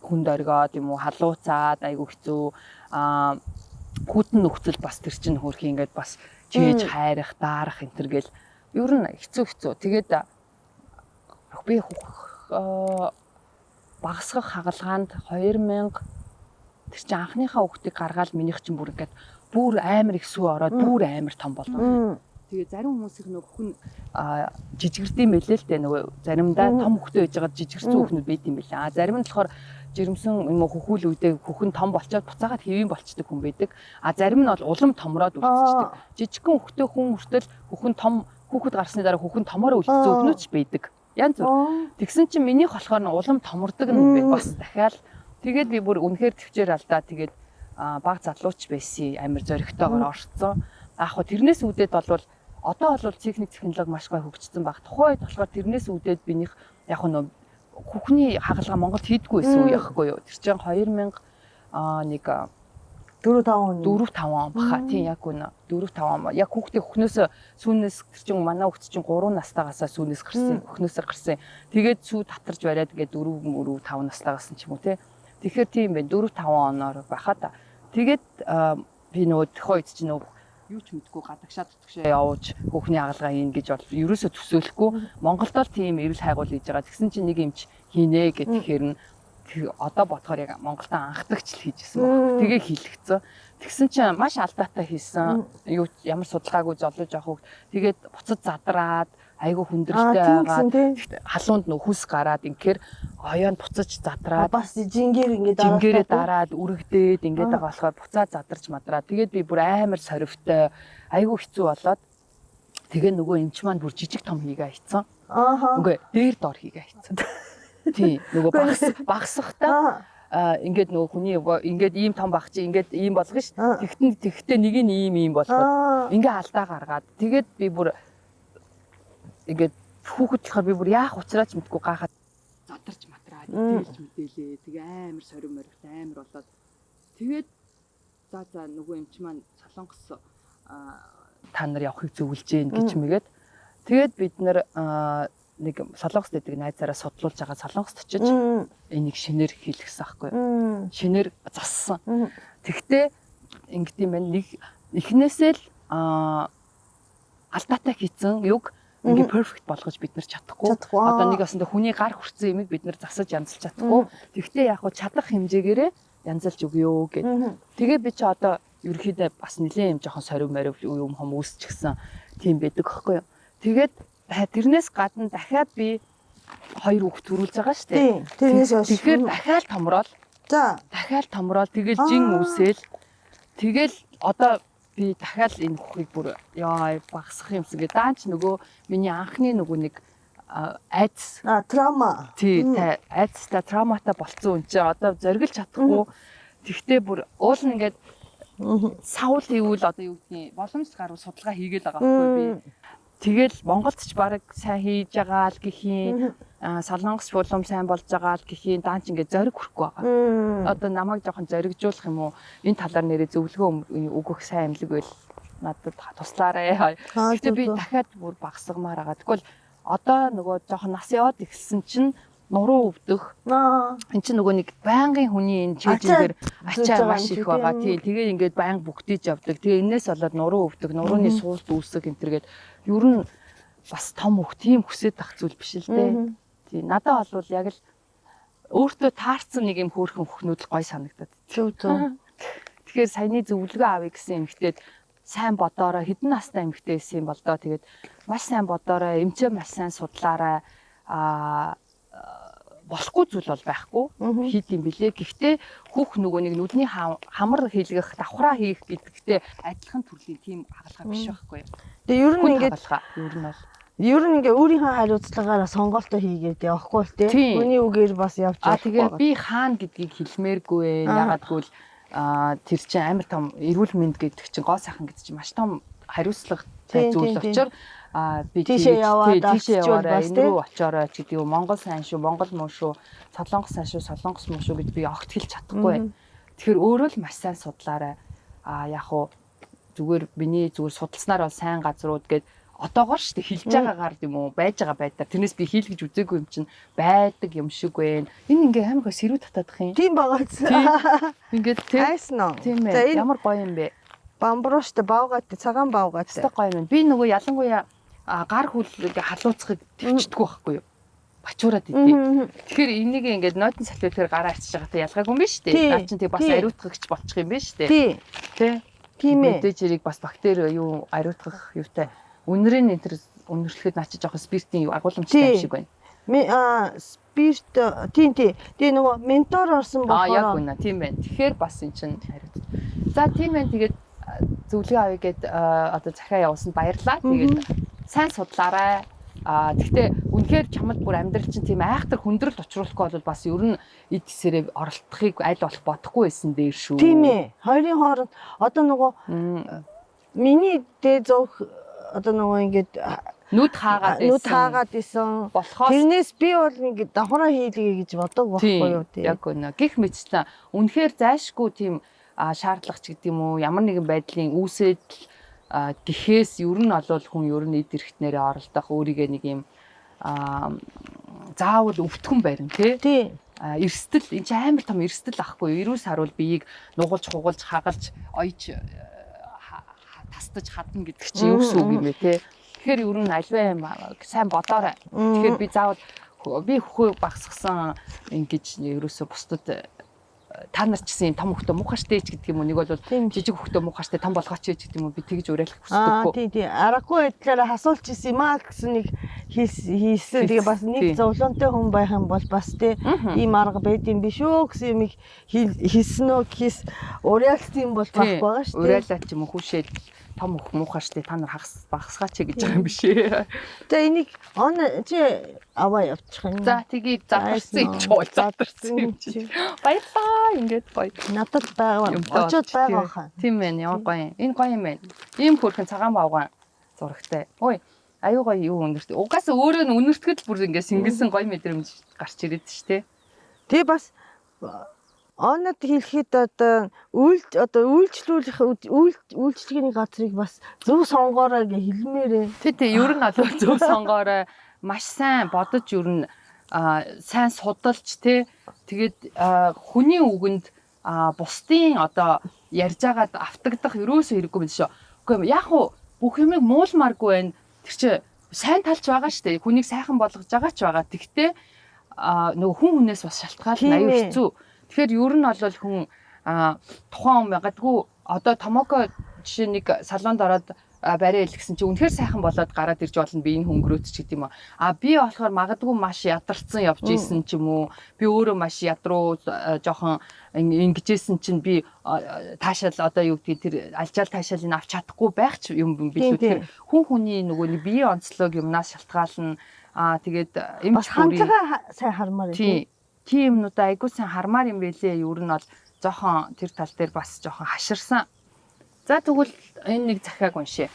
хүнд оргиод юм уу, халууцаад айгу хэцүү. Хүтэн нөхцөл бас тэр чинь хөөрхий ингээд бас чээж хайрах, даарах энэ төр гэл ер нь хэцүү. Тэгээд би багасгах хагалгаанд 2000 тэр чинь анхныхаа хүүхдийг гаргаал минийх чинь бүр ингээд бүр амар их сүү ороод бүр амар том болоо. Тэгээ зарим хүмүүсийн нөгөө хүн жижигэрдэм байлээ л дээ, нөгөө заримдаа том хүүхдээ байж байгаа жижигэрсэн хүүхнүүд байд юм билээ. А зарим нь болохоор жирэмсэн юм уу хөхүүл үедээ хүүхэн том болчоод буцаагаад хэвийн болчдөг хүн байдаг. А зарим нь бол улам томроод үлдчихдэг. Жижигхэн хүүхдээ хүн хүртэл хүүхэн том хүүхэд гарсны дараа хүүхэн томороо үлдсэн хүүхнүүд ч байдаг. Янз бүр. Тэгсэн чинь минийх болохоор нь улам томордог юм бэ. Бас дахиад тэгээд би бүр үнэхээр төвчээр алдаа. Тэгээд баг залууч байсан, амар зоригтойгоор орцсон. Яг хөө тэрнээс үүдээд болвол одоо бол техник технологи маш гоё хөгжсөн баг. Тухайн үед болохоор тэрнээс үүдээд минийх яг нөө хүүхний хагалгаа Монголд хийдэггүй байсан үе яахгүй юу. Тэр чинь 2000 нэг 4-5 он. 4-5 он баха. Тийм яг үнэ. 4-5 он. Яг хүүхдээ хөхнөөс сүүнээс тэр чинь манай хүүхд чинь 3 настайгаасаа сүүнээс гарсан. Хөхнөөсөө гарсан. Тэгээд сүү татарж бариад ингээд 4 5 настайгаас ч юм уу те. Тэгэхээр тийм байх 4-5 оноор баха та. Тэгээд би нөгөө төхөө үед чинь нөгөө юу ч мэдгүй гадагшаа дутагшаа явж хүүхний хагалгаа хийн гэж бол ерөөсөө төсөөлөхгүй. Монголд л тийм эрэл хайгуул хийж байгаа. Тэгсэн чинь нэг юмч хийнэ гэхээр нь одоо бодохоор яг Монголд анхдагч л хийжсэн баг. Тэгээ хийлгэцэн. Тэгсэн чинь маш алдаатай хийсэн. Юу ямар судалгаагүй золож авах хүүхд. Тэгээд буцаж задраад айгүй хүндрэлтэй байгаад халуунд нөх хүс гараад инхээр оёонд буцаж задраад бас жингээр ингээд жингээрээ дараад үрэгдээд ингээд байгаа болохоор буцаад задарч мадраа. Тэгээд би бүр амар сорвтой айгүй хэцүү болоод тэгээ нөгөө эмч маань бүр жижиг том хийгээ айцсан. Үгүй дээр дор хийгээ айцсан. Тийм нөгөө багасхдаа ингээд нөгөө хүний ингээд ийм том баг чи ингээд ийм болгоно ш. Тэгтэн нэг нь ийм ийм болгоод ингээ алдаа гаргаад тэгээд би бүр ингээд хүүхэд болохоор би бүр яах учраач мэдгүй гайхаад задарч матраад идээлж мэдээлээ. Тэгээ амар сорив моригт амар болоод тэгээд за нөгөө эмч маань Солонгос та нар явахыг зөвлөж гин гэж мэгээд тэгээд бид нар нэг Солонгост гэдэг найзаараа судлуулж байгаа Солонгост очиж энийг шинээр хийлгэсэн аахгүй юу. Шинээр зассан. Тэгтээ ингэдэм юм байна. Нэг эхнээсээ л алдаатай хийцэн юг ингээ perfect болгож бид нар чадахгүй. Одоо нэг осондоо хүний гар хүрсэн юмыг бид нар засаж янзалж чадахгүй. Тэгтээ яг хуу чадах хэмжээгээрээ янзалж өгөө гэд. Тэгээ би чи одоо ерөнхийдөө бас нэлээд юм жоохон сорив морив юм хом үүсчихсэн тийм байдаг аахгүй юу. Тэгээд тэрнээс гадна дахиад би хоёр хүүхд төрүүлж байгаа шүү дээ. Тэрнээс хойш. Тэгэхээр дахиад томрол. За. Дахиад томрол тэгэл жин үсэл. Тэгэл одоо би дахиад энэ хүүхийг бүр яа багасгах юмсан гэ. Даанч нөгөө миний анхны нөгөө нэг айдас. Траума. Тий, айдастай трауматай болцсон хүн чинь одоо зориглож чадахгүй. Тэгтээ бүр уул нь ингээд савл хийвэл одоо юу гэдгийг боломж гарвал судалгаа хийгээл байгаа байхгүй би. Тэгэл Монголд ч бараг сайн хийж байгаа л гэхийн, Солонгос булам сайн болж байгаа л гэхийн даанч ингээд зориг хүрхгүй байгаа. Одоо намайг жоохон зоригжуулах юм уу? Энэ талаар нэрээ зөвлөгөө өгөх сайн эмнэлэг байл надад туслаарай. Гэхдээ би дахиад бүр багасгамаар байгаа. Тэгвэл Одоо нөгөө жоохон нас яваад эхэлсэн чинь нуруу өвдөх. Энд чинь нөгөө нэг байнгын хүний энэ чэйжин дээр ачаа маш их байгаа. Тий, тэгээ ингээд байнга бүгдийж явдаг. Тэгээ энээс болоод нуруу өвдөх, нурууны суулт үүсэх энэ төр гээд ер нь бас том хөх тийм хүсэж ах зүйл биш л дээ. Тий, надад бол яг л өөртөө таарсан нэг юм хөөрхөн хөхнүүд л гой санагдаад. Зөв зөв. Тэгэхээр саяны зөвлөгөө авъя гэсэн эмэгтэйд сайн бодоорой, хэдэн настай эмэгтэй байсан юм бол доо. Тэгээд маш сайн бодоорой, эмчээ маш сайн судлаарай. Болохгүй зүйл бол байхгүй хийд юм билээ. Гэхдээ хүүх нөгөө нэг нүдний хамар хийлгэх, давхраа хийх гэдэгтээ адилхан төрлийн тийм хагалгаа биш байхгүй юу? Тэгээ ер нь ингээд ер нь бол ер нь ингээ өөрийнхөө хариуцлагаараа сонголтоо хийгээд явахгүй л тий. Хүний үгээр бас явж болохгүй. Тэгээ би хаана гэдгийг хэлмээргүй ээ. Ягаад гэвэл тэр чинь амар том эрүүл мэнд гэдэг чинь гоо сайхан гэдэг чинь маш том хариуцлагатай зүйл учраас би тийшээ яваад тийшээ яваарай, энэ рүү очоорой ч гэдэг юм. Монгол сайн шүү, Монгол муу шүү, Солонгос сайн шүү, Солонгос муу шүү гэж би огт хэлж чадахгүй байна. Тэгэхээр өөрөө л маш сайн судлаарай. Яг уу зүгээр миний зүгээр судалснаар бол сайн газрууд гээд одоогор шүү дээ хэлж байгаагаар юм уу, байж байгаа байдлаар. Тэрнээс би хийл гэж үзээгүй юм чинь байдаг юм шиг байна. Энэ ингээ амар гоо сэрүү татаадах юм. Тийм байгаа. Ингээд тийм. Тийм ээ. Ямар гоё юм бэ? Бамбруу шүү дээ, бавгаатай, цагаан бавгаатай. Өстой гоё юм. Би нөгөө ялангуяа гар хүл ингээ халууцахыг төвчдөггүй байхгүй юу? Бачуураад идэв. Тэгэхээр энийг ингээд нойтон салфеткээр гараа арчиж байгаатай ялгаагүй юм биш үү? Наа чинь тэг бас ариутгагч болчих юм биш үү? Тий. Тэ? Тийм ээ. Мэдээж хэрэг бас бактери юу ариутгах юутай. Үнэрийн энэ төр үнэрлэхэд наа чи жоохон спиртийн агуулмжтай юм шиг байна. Спирт тийм тий. Тэгээ нөгөө ментор орсон болохоор яг үнэ тийм байна. Тэгэхээр бас эн чинь хариуц. За тийм байна. Тэгээд зөвлөгөө авъя гэд одоо захиа явуулсанд баярлалаа. Тэгээд сайн судлаарай. Гэхдээ үнэхээр чамд бүр амьдрал чинь тийм айхтар хүндрэлт учруулахгүй бол бас ер нь эд хэсээрээ оролдохыг аль болох бодохгүй байсан дээр шүү. Тийм ээ. Хоёрын хооронд одоо нөгөө миний дэ зовх одоо нөгөө ингээд нүд хаагаад байсан. Нүд хаагаад исэн. Болохоос тэрнээс би бол ингээд давхраа хийлгэе гэж бодог байхгүй юу тий. Яг үнэ. Гэх мэтчлэн үнэхээр зайшгүй тийм шаардлага ч гэдэг юм уу ямар нэгэн байдлын үүсэд гэхээс ер нь олвол хүн ер нь эд эрхтнэрээ оролдох өөрийгөө нэг юм заавал өвтгөн барина тий. Эрсдэл энэ чинь амар том эрсдэл ахгүй юу? Эрүүл саруул биеийг нугалж хугалж хагалж оёж тастаж хадна гэдэг чинь юу гэсэн үг юм бэ те. Тэгэхээр ер нь альва юм сайн бодоорой. Тэгэхээр би заавал би хөхөө багсгсан ингэж ерөөсө бусдад та нар ч гэсэн юм том хөхтөө муухаштай ч гэдэг юм уу, нэг бол жижиг хөхтөө муухаштай том болгооч ч гэдэг юм уу, би тэгж уриалах хүсдэггүй. Тий тий. Аргагүй байдлаараа асуулч исэн юм аа гэсэн нэг хийсэн. Тэгээ бас нэг зовлонтой хүн байх юм бол бас тий ийм арга байд юм биш үү гэсэн юмыг хийсэн үү гэхээс уриалсан юм бол байхгүй байгаа шүү дээ. Уриалаад ч юм уу хүүшээд том хөх муухаштай та нар хагас багасгаач гэж байгаа юм биш ээ. За энийг он чи аваа явчих юм. За тгий задарсан юм чи уул задарсан юм чи. Баярлаа ингээд гоё. Надад байгаа очоод байгаа хаа. Тийм ээ ямар гоё юм. Энэ гоё юм байна. Ийм хөөрхөн цагаан бавгаан зурагтай. Ой аюу гоё юу өнөрт. Угаасаа өөрөө нь өнөртгөл бүр ингээд сэнгэлсэн гоё мэдрэмж гарч ирээд ш тэ. Тэг бас онод хэлэхэд одоо үйлчлүүлэх үйлчлэгээний газрыг бас зөв сонгоорой гэж хэлмээрээ. Тий, тий, ер нь бол зөв сонгоорой. Маш сайн бодож ер нь сайн судалж тий. Тэгээд хүний үгэнд бусдын одоо ярьж байгаад автагдах ерөөсөө хэрэггүй юм шүү. Үгүй яг уу бүх юмыг муулмааргүй байна. Тэр чи сайн талч байгаа шүү дээ. Хүнийг сайхан болгож байгаа ч байгаа. Тэгтээ нөгөө хүн хүнээс бас шалтгаална аюу хэцүү. Тэгэхээр ер нь бол хүн тухайн хүн магадгүй одоо Томоко жишээ нэг салонд ороод барай илгэсэн чи үнэхээр сайхан болоод гараад ирж болно би энэ хөнгөрөөд ч гэдэм юм. А би болохоор магадгүй маш ядарсан явж исэн ч юм уу. Би өөрөө маш ядруу жоохон ингэжсэн чинь би таашаал одоо юу гэдгийг тэр алжаал таашаалыг авч чадахгүй байх ч юм билүү. Тэгэхээр хүн хүний нөгөө нэг биеийн онцлог юмнаас шалтгаална. Аа тэгээд эмч хандлага сайн хармаар тийм. Тийм юмнуудаа айгуу сайн хармаар юм байлээ. Ер нь бол жоохон тэр тал дээр бас жоохон хаширсан. За тэгвэл энэ нэг захиаг уншъя.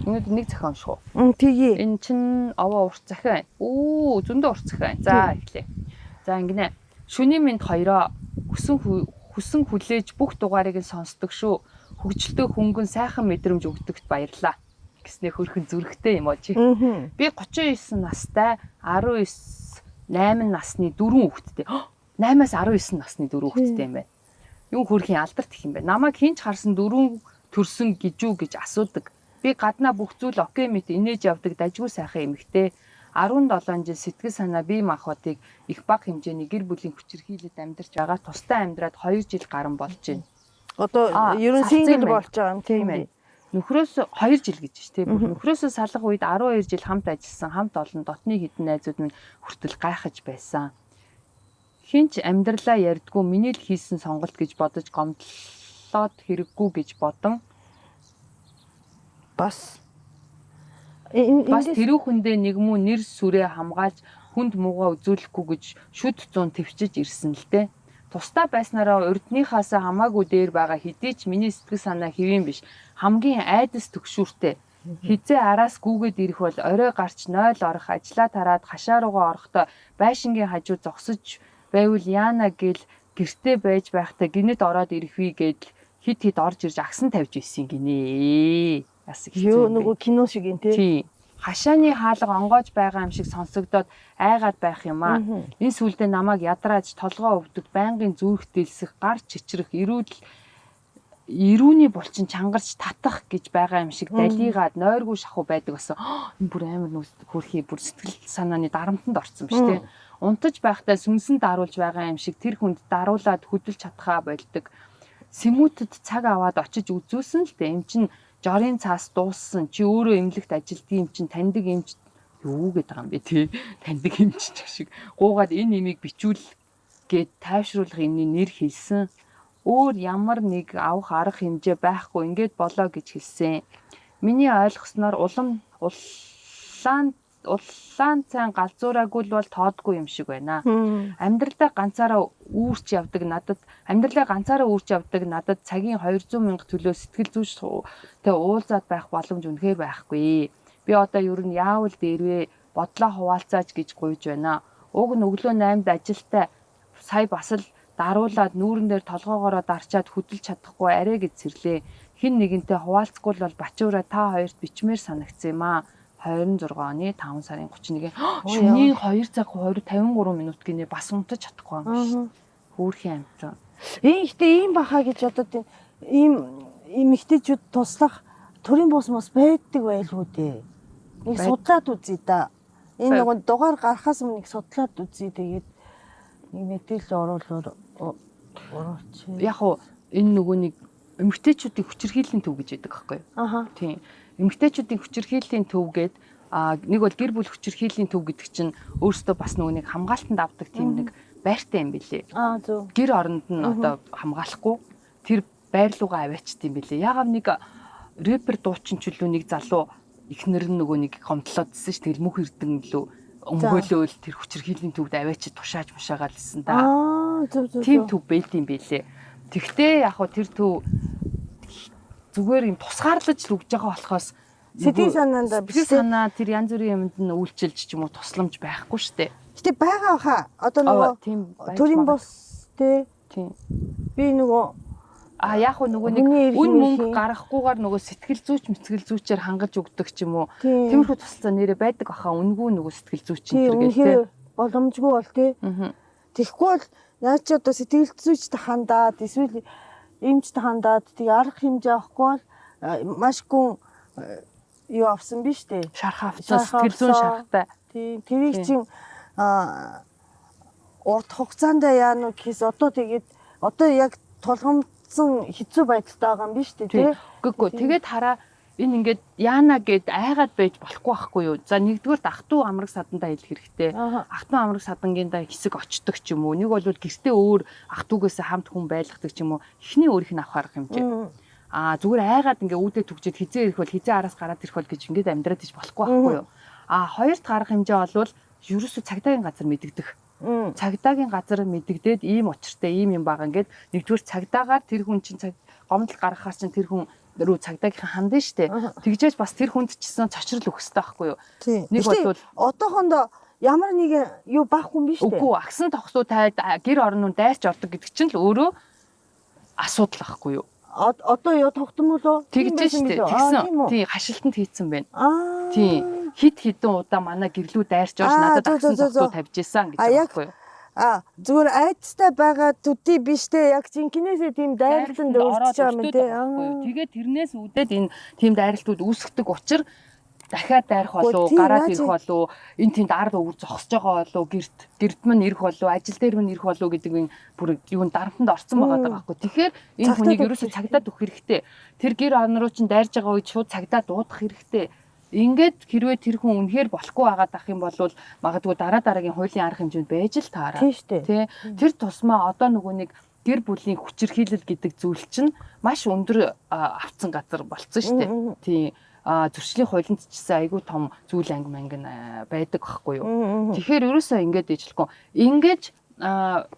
Өнөөдөр нэг захиа унших уу? Тэгье. Энэ чинь овоо урт захиа байна. Оо, зөндөө урт захиа байна. За эхлэе. За ингэнэ. Шөнийн мэнд хоёроо хүсэн хүлээж бүх дугаарыг нь сонсдог шүү. Хөгжилтэй хөнгөн сайхан мэдрэмж өгдөгт баярлалаа. Гэснээ хөрхөн зүрхтэй юм очи. Би 39 настай 19 8 насны 4 хүүхэдтэй. 8-аас 19 насны 4 хүүхэдтэй юм байна. Юм хөрхийн алдарт их юм байна. Намайг хинч харсан 4 төрсөн гэж үү гэж асуудаг. Би гаднаа бүх зүйл окей мэт инээж явдаг дажгүй сайхан эмэгтэй. 17 жил сэтгэл санаа бие махбодыг их бага хэмжээний гэр бүлийн хүчирхийлэлд амьдарч байгаа. Тустай амьдраад 2 жил гарan болж байна. Одоо ер нь салцсан single юм байна. болж байгаа юм тийм Тийм ээ. ээ. Нөхрөөс 2 жил гэж ш тийм. Нөхрөөсөө салах үед 12 жил хамт ажилласан, хамт олон дотны хэдэн найзууд минь хүртэл гайхаж байсан. Хинч амьдралаа ярьдгүй миний л хийсэн сонголт гэж бодож гомдлоод хэрэггүй гэж бодон Бас энэ бас эндээс тэрүүхэндээ нэг муу нэр сүрээ хамгаалж хүнд муугаа үзүүлэхгүй гэж шүд зун төвчж ирсэн л дээ. Тусдаа байснараа урдныхаасаа хамаагүй дээр байгаа хэдий ч миний сэтгэл санаа хэвийн биш. Хамгийн айдас төгшүүртэй. Хизээ араас гүгээд ирэх бол орой гарч 0 орох ажлаа тараад хашаа руугаа орохдоо байшингийн хажуу зогсож байвал яана гэл гэртээ байж байхдаа гинэт ороод ирэх вий гэдэл хит хит орж ирж агсан тавьж ирсэн гинэ. Бас их хэцүү юу юм бэ. нөгөө кино шиг юм тий. Тийм. Хашааны хаалга онгоож байгаа юм шиг сонсогдоод айгаад байх юм аа. Энэ сүлдээ намайг ядрааж толгоо өвдөг, байнгын зүрх дэлсэх, гар чичрэх, эрүүдэл эрүүний булчин чангарч татах гэж байгаа юм шиг далигаад нойргүй шахуу байдаг гэсэн. Энэ бүр амар нүс хөрхий бүр сэтгэл санааны дарамтанд орсон биш тий. Унтаж байхдаа сүнсэн даруулж байгаа юм шиг тэр хүнд даруулаад хөдөлж чадхаа болдог. Сэмүүтэд цаг аваад очиж үзүүлсэн л дээ. Эм чин жорын цаас дууссан. Чи өөрөө эмнэлэгт ажилтгийн юм чин таньдаг эмч юу гэдэг юм бэ тий. Таньдаг эмч ч гэх шиг. Гуугаад энэ имийг бичүүл гээд тайвшруулах юмны нэр хэлсэн. Өөр ямар нэг авах арга хэмжээ байхгүй ингээд болоо гэж хэлсэн. Миний ойлгосноор улам улаан улаан цайн галзуураагүй л бол тоодгүй юм шиг байна. Амьдралдаа ганцаараа үүрч явдаг надад амьдралаа ганцаараа үүрч явдаг надад цагийн 200 мянга төлөө сэтгэл зүйч тэ уулзаад байх боломж үнэхээр байхгүй. Би одоо ер нь яавал дээрвэ бодлоо хуваалцаач гэж гуйж байна. Уг нь өглөө 8-д ажилтай сая бас л даруулаад нүүрэн дээр толгоогоороо дарчаад хөдөлж чадахгүй арай гэж сэрлээ. Хин нэгэнтэй хуваалцахгүй л бол Бачуура та хоёрт бичмээр санагдсан юм аа. 26 оны 5 сарын 31-ний шөнийн 2 цаг 20 53 минут гинэ бас унтаж чадахгүй юм биш. Хөөрхийн амтан. Энэ ихтэй ийм баха гэж бодод энэ ийм эмэгтэйчүүд туслах төрийн бус мос байдаг байлгүй дээ. Нэг судлаад үзье да. Энэ нөгөө дугаар гарахаас өмнө нэг судлаад үзье тэгээд нэг мэдээлэл оруулаар оруулчих. Яг уу энэ нөгөө нэг эмэгтэйчүүдийн хүчирхийллийн төв гэж яддаг байхгүй юу? Аха. Тийм. Эмэгтэйчүүдийн хүчирхийллийн төв гээд нэг бол гэр бүл хүчирхийллийн төв гэдэг чинь өөрөөсөө бас нөгөө нэг хамгаалтанд авдаг тийм нэг байртай юм билээ. Аа зөв. Гэр оронд нь одоо хамгаалахгүй тэр байр руугаа аваачт юм билээ. Ягаад нэг рэпер дуучин ч үлээ нэг залуу эхнэр нь нөгөө нэг гомдлоодсэн ш. Тэгэл мөх эрдэн лөө өмгөөлөөл тэр хүчирхийллийн төвд аваачид тушааж мушаагаал гэсэн да. Аа зөв зөв. Тийм төв байд юм билээ. Тэгтээ яг хуу тэр төв зүгээр юм тусгаарлаж л өгж байгаа болохоос Сэтгэл санаандаа биш сэтгэл санаа тэр янз бүрийн юмд нь үйлчилж ч юм уу тусламж байхгүй штэ. Гэтэ байгаа хаа. Одоо нөгөө тийм байж төрийн магад. бус тий Тийм. би нөгөө А яг хуу нөгөө нэг Хүний эрх үн мөнгө мэрхийн. гаргахгүйгээр нөгөө сэтгэл зүйч мэтгэл зүйчээр хангаж өгдөг ч юм уу. Тийм. Тиймэрхүү тусалцаа нэрээ байдаг баха үнгүй нөгөө сэтгэл зүйч тий энэ төр гэл үнэхээр тэ. боломжгүй бол тий. Аа. Тэгэхгүй бол яаж ч одоо сэтгэл зүйчд хандаад эсвэл эмчд хандаад тэг арга хэмжээ авахгүй бол маш гүн юу авсан биш үү? Шарх авсан Шарх сэтгэл зүйн авсан. шархтай. Тийм тэрийг Тийм. чинь урт хугацаанд яана гэхээс одоо тэгээд одоо яг тулгамдсан хэцүү байдалтай байгаа юм биш үү Тий. тий? Үгүй ээ. Тэгээд хараа энэ ингээд яана гэд айгаад байж болохгүй байхгүй юу? За нэгдүгээрт ах トゥ амраг садандаа хэлэх хэрэгтэй. Ааха. Ах トゥ амраг садангийнда хэсэг очдог ч юм уу. Нэг бол гэртээ өөр ах トゥ угаас хамт хүн байлгадаг ч юм уу. Эхний өөрийнх нь авах арга хэмжээ. Аа зүгээр айгаад ингээ үүдээ түгжээд хизээ ирэх бол хизээ араас гараад ирэх бол гэж ингээд амьдраад иж болохгүй байхгүй юу? Аа хоёр дахь арга хэмжээ бол ерөөсөө цагдаагийн газар мэдэгдэх. Цагдаагийн газар мэдэгдээд ийм учиртай ийм юм байгаа ингээд нэгдүгээр цагдаагаар тэр хүн чинь цаг гомдол гаргахаас чинь тэр хүн рүү цагдаагийнхан хандна штэ. Тэгжээж бас тэр хүнд ч гэсэн цочрол өгөх хэрэгтэй байхгүй юу? Тийм. Нэг Гэтэ бол одоохондоо ямар нэгэн юу байхгүй юм биш үү? үгүй агсан тогсуу тайлд гэр орон нь дайрч ордог гэдэг чинь л өөрөө асуудал байхгүй юу? Одоо ёо тогтмол уу? Тэгж штэ. Тэгсэн. Тий, хашилтанд хийцэн байна. Тий. Хит хідэн удаа манай гэрлүү дайрч орж надад агсан зогтуу тавьж исэн гэж байгаа байхгүй юу? Зүгээр айдастай байгаа төдий биш те, яг жинкнээсээ тийм дайралтанд өртөж байгаа юм те. Тэгээд тэрнээс үүдээд энэ тийм дайралтууд үүсгдэг учир дахиад дайрах болов, гараад ирэх болов, энэ тэнд ард өвөр зогсож байгаа болов, гэрт мань ирэх болов, ажил дээр мань ирэх болов гэдэг энэ бүр юун дарамтанд орсон байгаа даа байхгүй. Тэгэхээр энэ хүнийг ерөөсөө цагдаад өгөх хэрэгтэй. Тэр гэр орон руу чинь дайрж байгаа үед шууд цагдаа дуудах хэрэгтэй. Ингээд хэрвээ тэр хүн үнэхээр болохгүй байгаад ах юм бол магадгүй дараа дараагийн хуулийн арга хэмжээнд байж л таараа. Тий. Тэр тусмаа одоо нөгөө нэг гэр бүлийн хүчирхийлэл гэдэг зүйл чинь маш өндөр авцсан газар болцсон шүү дээ. Тий. Зөрчлийн хуулинд ч гэсэн айгүй том зүйл анги манги байдаг байхгүй юу. Тэгэхээр ерөөсөө ингэж ижлэхгүй. Ингэж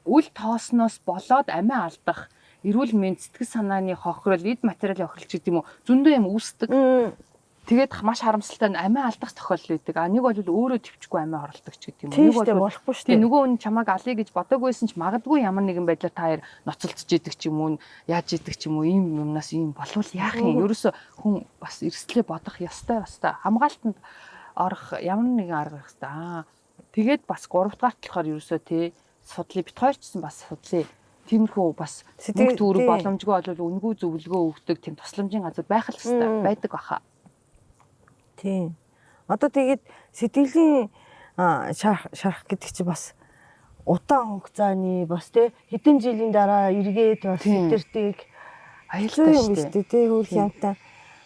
үл тоосноос болоод амиа алдах, эрүүл мэнд, сэтгэл санааны хохирол, эд материалын хохирол ч гэдэг юм уу, зөндөө юм үүсдэг. Тэгээд маш харамсалтай нь амиа алдах тохиолдол байдаг. А нэг бол өөрөө төвчгүй амиа оролдог ч гэдэг юм уу. Нэг бол болохгүй шүү дээ. Нөгөө хүн чамайг алъя гэж бодоагүй байсан ч магадгүй ямар нэгэн байдлаар та хоёр ноцолдож идэг ч юм уу, яаж идэг ч юм уу, ийм юмнаас ийм болвол яах юм? Ерөөсө хүн бас эрсдлээ бодох ёстой бас та. Хамгаалтанд орох ямар нэгэн арга байх ёстой. Аа тэгээд бас 3 дугаарт болохоор ерөөсөө тий судлаа бит хоёр ч гэсэн бас судлаа. Тиймэрхүү бас мөнгө төгрөг боломжгүй бол үнэгүй зөвлөгөө өгдөг тийм тусламжийн газар байх л ёстой байдаг баха. Тийм. Одоо тэгээд сэтгэлийн шарах гэдэг чи бас удаан хугацааны бас тий хэдэн жилийн дараа эргээд бас сэтэрдэг аюултай юм шүү дээ тий хөрх юмтай.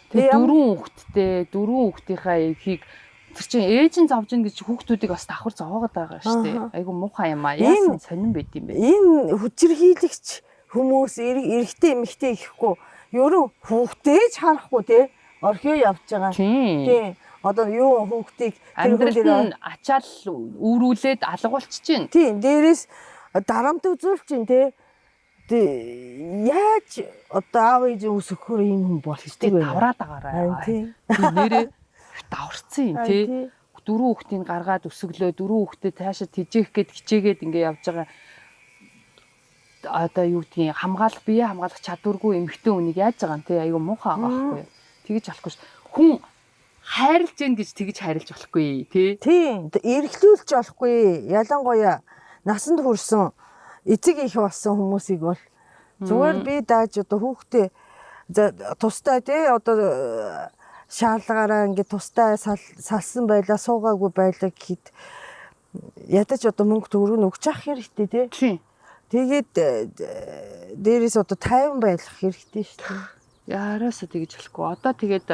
Тэгээд дөрвөн хүүхэдтэй, дөрвөн хүүхдийнхаа эхийг тэр чинь ээж нь зовж ин гэж хүүхдүүдийг бас давхар зовоогод байгаа шүү дээ. Айгу муухай юм а. Яасан сонирн байд юм бэ? Энэ хүчирхийлэгч хүмүүс эрэгтэй эмэгтэй гэхгүй ерөн хүүхдээ ч харахгүй тий орхио явж байгаа. Тийм. Одоо юу хүүхдийг тэр хүн дээр ачаал үүрүүлээд алгуулчих чинь. Тийм. Дээрээс дарамт үзүүлж чинь тий. Яаж одоо аав ээж өсгөхөөр ийм хүн болчтой вэ? Давраад агаарай. Тийм. Нэрээ даварцсан юм тий. Дөрвөн хүүхдийг гаргаад өсөглөө, дөрвөн хүүхдээ цаашаа тэжээх гээд хичээгээд ингээ явж байгаа. Одоо юу гэдгийг хамгаалах, бие хамгаалах чадваргүй эмэгтэй хүнийг яаж байгаа юм тий. Айгу муухай байгаа байхгүй юу? Тэгэж болохгүй ш. Хүн хайрлж гин гэж тэгэж хайрлж болохгүй тий. Тийм. Эргэлдүүлж болохгүй. Ялангуяа насанд хүрсэн эцэг их болсон хүмүүсийг бол зүгээр би дааж одоо хүүхдээ тустай тий одоо шаардлагаараа ингээд тустай салсан байлаа, суугаагүй байлаа гэхэд ядаж одоо мөнгө төгрөг нь өгч авах хэрэгтэй тий. Тийм. Тэгээд дээрээс одоо тайван байх хэрэгтэй шүү дээ. Яараасаа тэгж болохгүй. Одоо тэгээд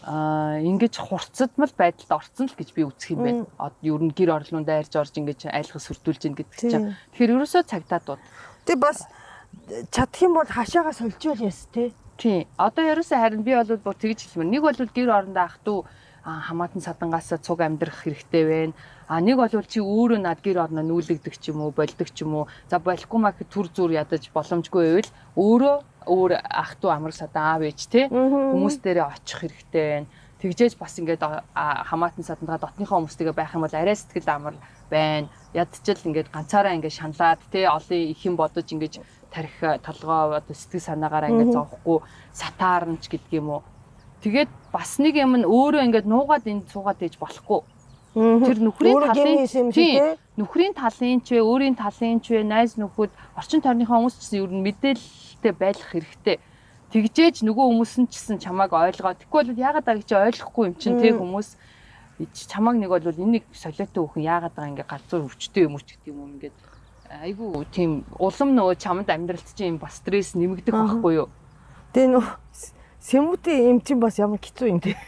ингэж хурцдмал байдалд орцсон л гэж би үзэх юм байна. Ер нь гэр орлон дайрж орж ингэж айлгаж сүрдүүлж ин гэдэг чинь. Тэгэхээр ерөөсөө цагдаа дууд. Тэг бас чадах юм бол хашаага сольжвол яс тий. Тийм. Одоо ерөөсөө харин би бол бүр тэгж хэлмээр. Нэг бол гэр орондоо ах トゥ хамаатан садангаасаа цуг амьдрах хэрэгтэй байна. А нэг бол чи өөрөө над гэр орноо нүүлэгдэх ч юм уу, болдог ч юм уу. За болохгүй маа төр зүр ядаж боломжгүй байвал өөрөө өөр ах トゥ амраг садан аав ээж те хүмүүс дээрээ очих хэрэгтэй байна. Тэгжээж бас ингээд хамаатан садандгаа дотныхоо хүмүүстэйгээ байх юм бол арай сэтгэл амар байна. Ядчил ингээд ганцаараа ингээд шаналаад те олон их юм бодож ингээд тарих толгоо одоо сэтгэл санаагаараа ингээд зовхгүй сатаарнч гэдэг юм уу. Тэгээд бас нэг юм нь өөрөө ингээд нуугаад энд суугаад ээж болохгүй. Тэр нөхрийн талын тийм нөхрийн талын ч вэ, өөрийн талын ч вэ, найз нөхөд, орчин тойрныхоо хүмүүс ч гэсэн ер нь мэдээлэлтэй байх хэрэгтэй. Тэгжээж нөгөө хүмүүс нь ч гэсэн чамайг ойлгоо. Тэгэхгүй бол яагаад байгаа чи ойлгохгүй юм чинь те хүмүүс чамайг нэг бол энэ нэг солиотой хүүхэн яагаад байгаа ингээ галзуу өвчтэй юм уу ч гэдэг юм уу ингээд айгүй тийм улам нөгөө чамд амьдралт чинь юм бас стресс нэмэгдэх байхгүй юу. Тэгээ нөө сэмүүтийн юм чинь бас ямар хэцүү юм те.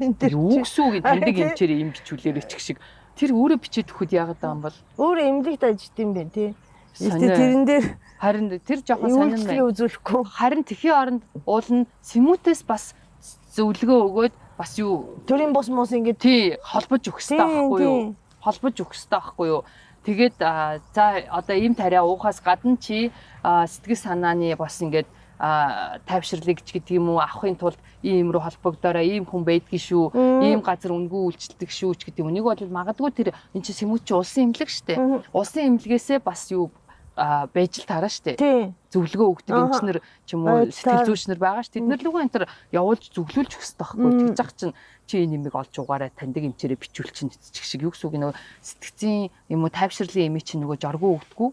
Энэ дээр юу гэсэн үг таньдаг эмчээр юм бичүүлээрэй ч гэх шиг тэр өөрөө бичээд өгөхөд яагаад байгаа юм бол өөрөө эмнэлэгт ажиллад юм бэ тий. Тэрэн дээр харин тэр жоохон сонин байна. Үзүүлэхгүй. Харин тэхийн оронд уул нь сэмүүтээс бас зөвлөгөө өгөөд бас юу төрийн бус мус ингээд тий холбож өгөх хэрэгтэй байхгүй юу? Холбож өгөх хэрэгтэй байхгүй юу? Тэгээд за одоо ийм тариа уухаас гадна чи сэтгэл санааны бас ингээд тайвширлыг ч гэдэг юм уу авахын тулд ийм рүү холбогдоорой, ийм хүн байдгийг шүү, ийм газар үнгүй үйлчилдэг шүү ч гэдэг юм. Нэг бол магадгүй тэр эн чинь сэмүүд чи улсын эмнэлэг шүү дээ. Улсын эмнэлгээсээ бас юу байж л таараа штэ. Тийм. Зөвлөгөө өгдөг эмчнэр ч юм уу сэтгэл зүйчнэр байгаа ш. Тэд нар лүгэн энэ төр явуулж зөвлүүлж өгөх хэрэгтэй байхгүй. Тэгж зах чинь чи энэ юмыг олж угаарай, таньдаг эмчээрээ бичүүл чинь эцчих шиг юу гэсэн үг, нөгөө сэтгцийн юм уу тайвширлын эми чинь нөгөө жоргоо өгдөггүй.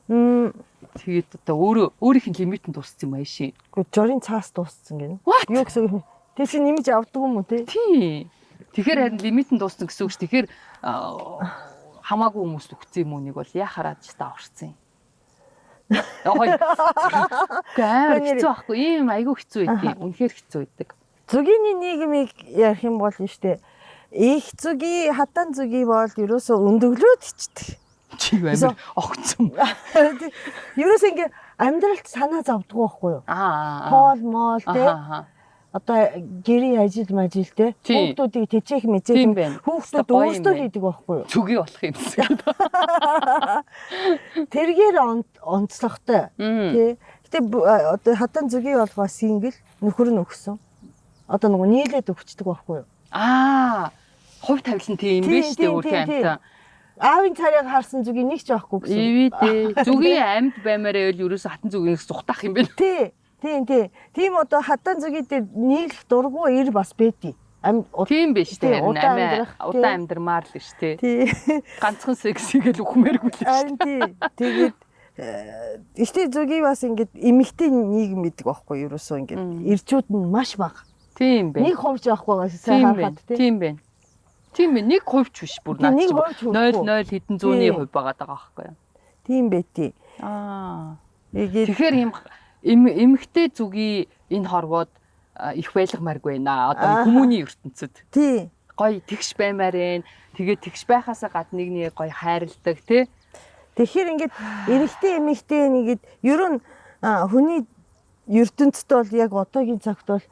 Тэгээд одоо өөрөө өөрийнх нь лимит нь дууссан юм ааши. Гэхдээ жорын цаас дууссан гэнэ. Юу гэсэн үг юм? Тэр чинь нэмж авдаг юм уу те? Тийм. Тэгэхээр харин лимит нь дууссан гэсэн үг ш. Тэгэхээр хамаагүй хүмүүст өгсөн юм уу нэг бол яхаараа ч та орцсон юм. Ой. Амар хэцүү байхгүй. Ийм айгүй хэцүү байдаг. Үнэхээр хэцүү байдаг. Зүгийн нийгмийг ярих юм бол нь штэ. Их зүгийн, хатан зүгийн бол ерөөсөө өндөглөөд ичдэг. Чи амар огцсон. Ерөөсөө ингээ амьдралд санаа зовдгоо байхгүй юу? Аа. Хоол моол те. Одоо гэрийн ажил мажил те. Хүүхдүүдийг тэжээх мэжээх хүүхдүүд өөрсдөө хийдэг байхгүй юу? Зүгийн болох юм шиг. Тэргээр онцлогтой тий. Гэтэ одоо хатан зүгийн болгоо сингл нөхөр нь өгсөн. Одоо нөгөө нийлээд өгчдөг байхгүй юу? Аа, хувь тавилан тийм юм биш үү өөр амтан. Аавын царайг харсан зүгийн нэг ч байхгүй гэсэн. Ивэ дээ. Зүгийн амьд баймаар байвал ерөөсө хатан зүгийнээс зүхтаах юм байна. Тий. Тийм тий. Тийм одоо хатан зүгийн дээр нийлэх дургу ир бас байдий. Тийм биш үү? Харин удаан амьдрмаар л ш тий. Тий. Ганцхан сексийг л үхмээргүй л ш. Харин тий. Тэгээд ихтэй зүгийн бас ингээд эмэгтэй нийгэм гэдэг байхгүй ерөөсөө ингээд ирчүүд нь маш бага. Тийм бэ. Нэг хувьч байхгүй байгаа сайн харахад тий. Тийм бэ. Тийм бэ. Нэг хувьч биш бүр наад чинь 0.0 хэдэн зууны хувь байгаа даа байхгүй юу? Тийм бэ тий. Аа. Тэгэхээр юм эмэгтэй зүгийн энэ хорвоод их байлгамааргүй байна. Одоо хүмүүний ертөнцид. Тий. Гой тэгш баймаар байна. Тэгээд тэгш байхаасаа гадна нэг нэг гой хайрладаг тий. Тэгэхээр ингээд эрэгтэй эмэгтэй нэгэд ер нь хүний ертөнцид бол яг одоогийн цагт бол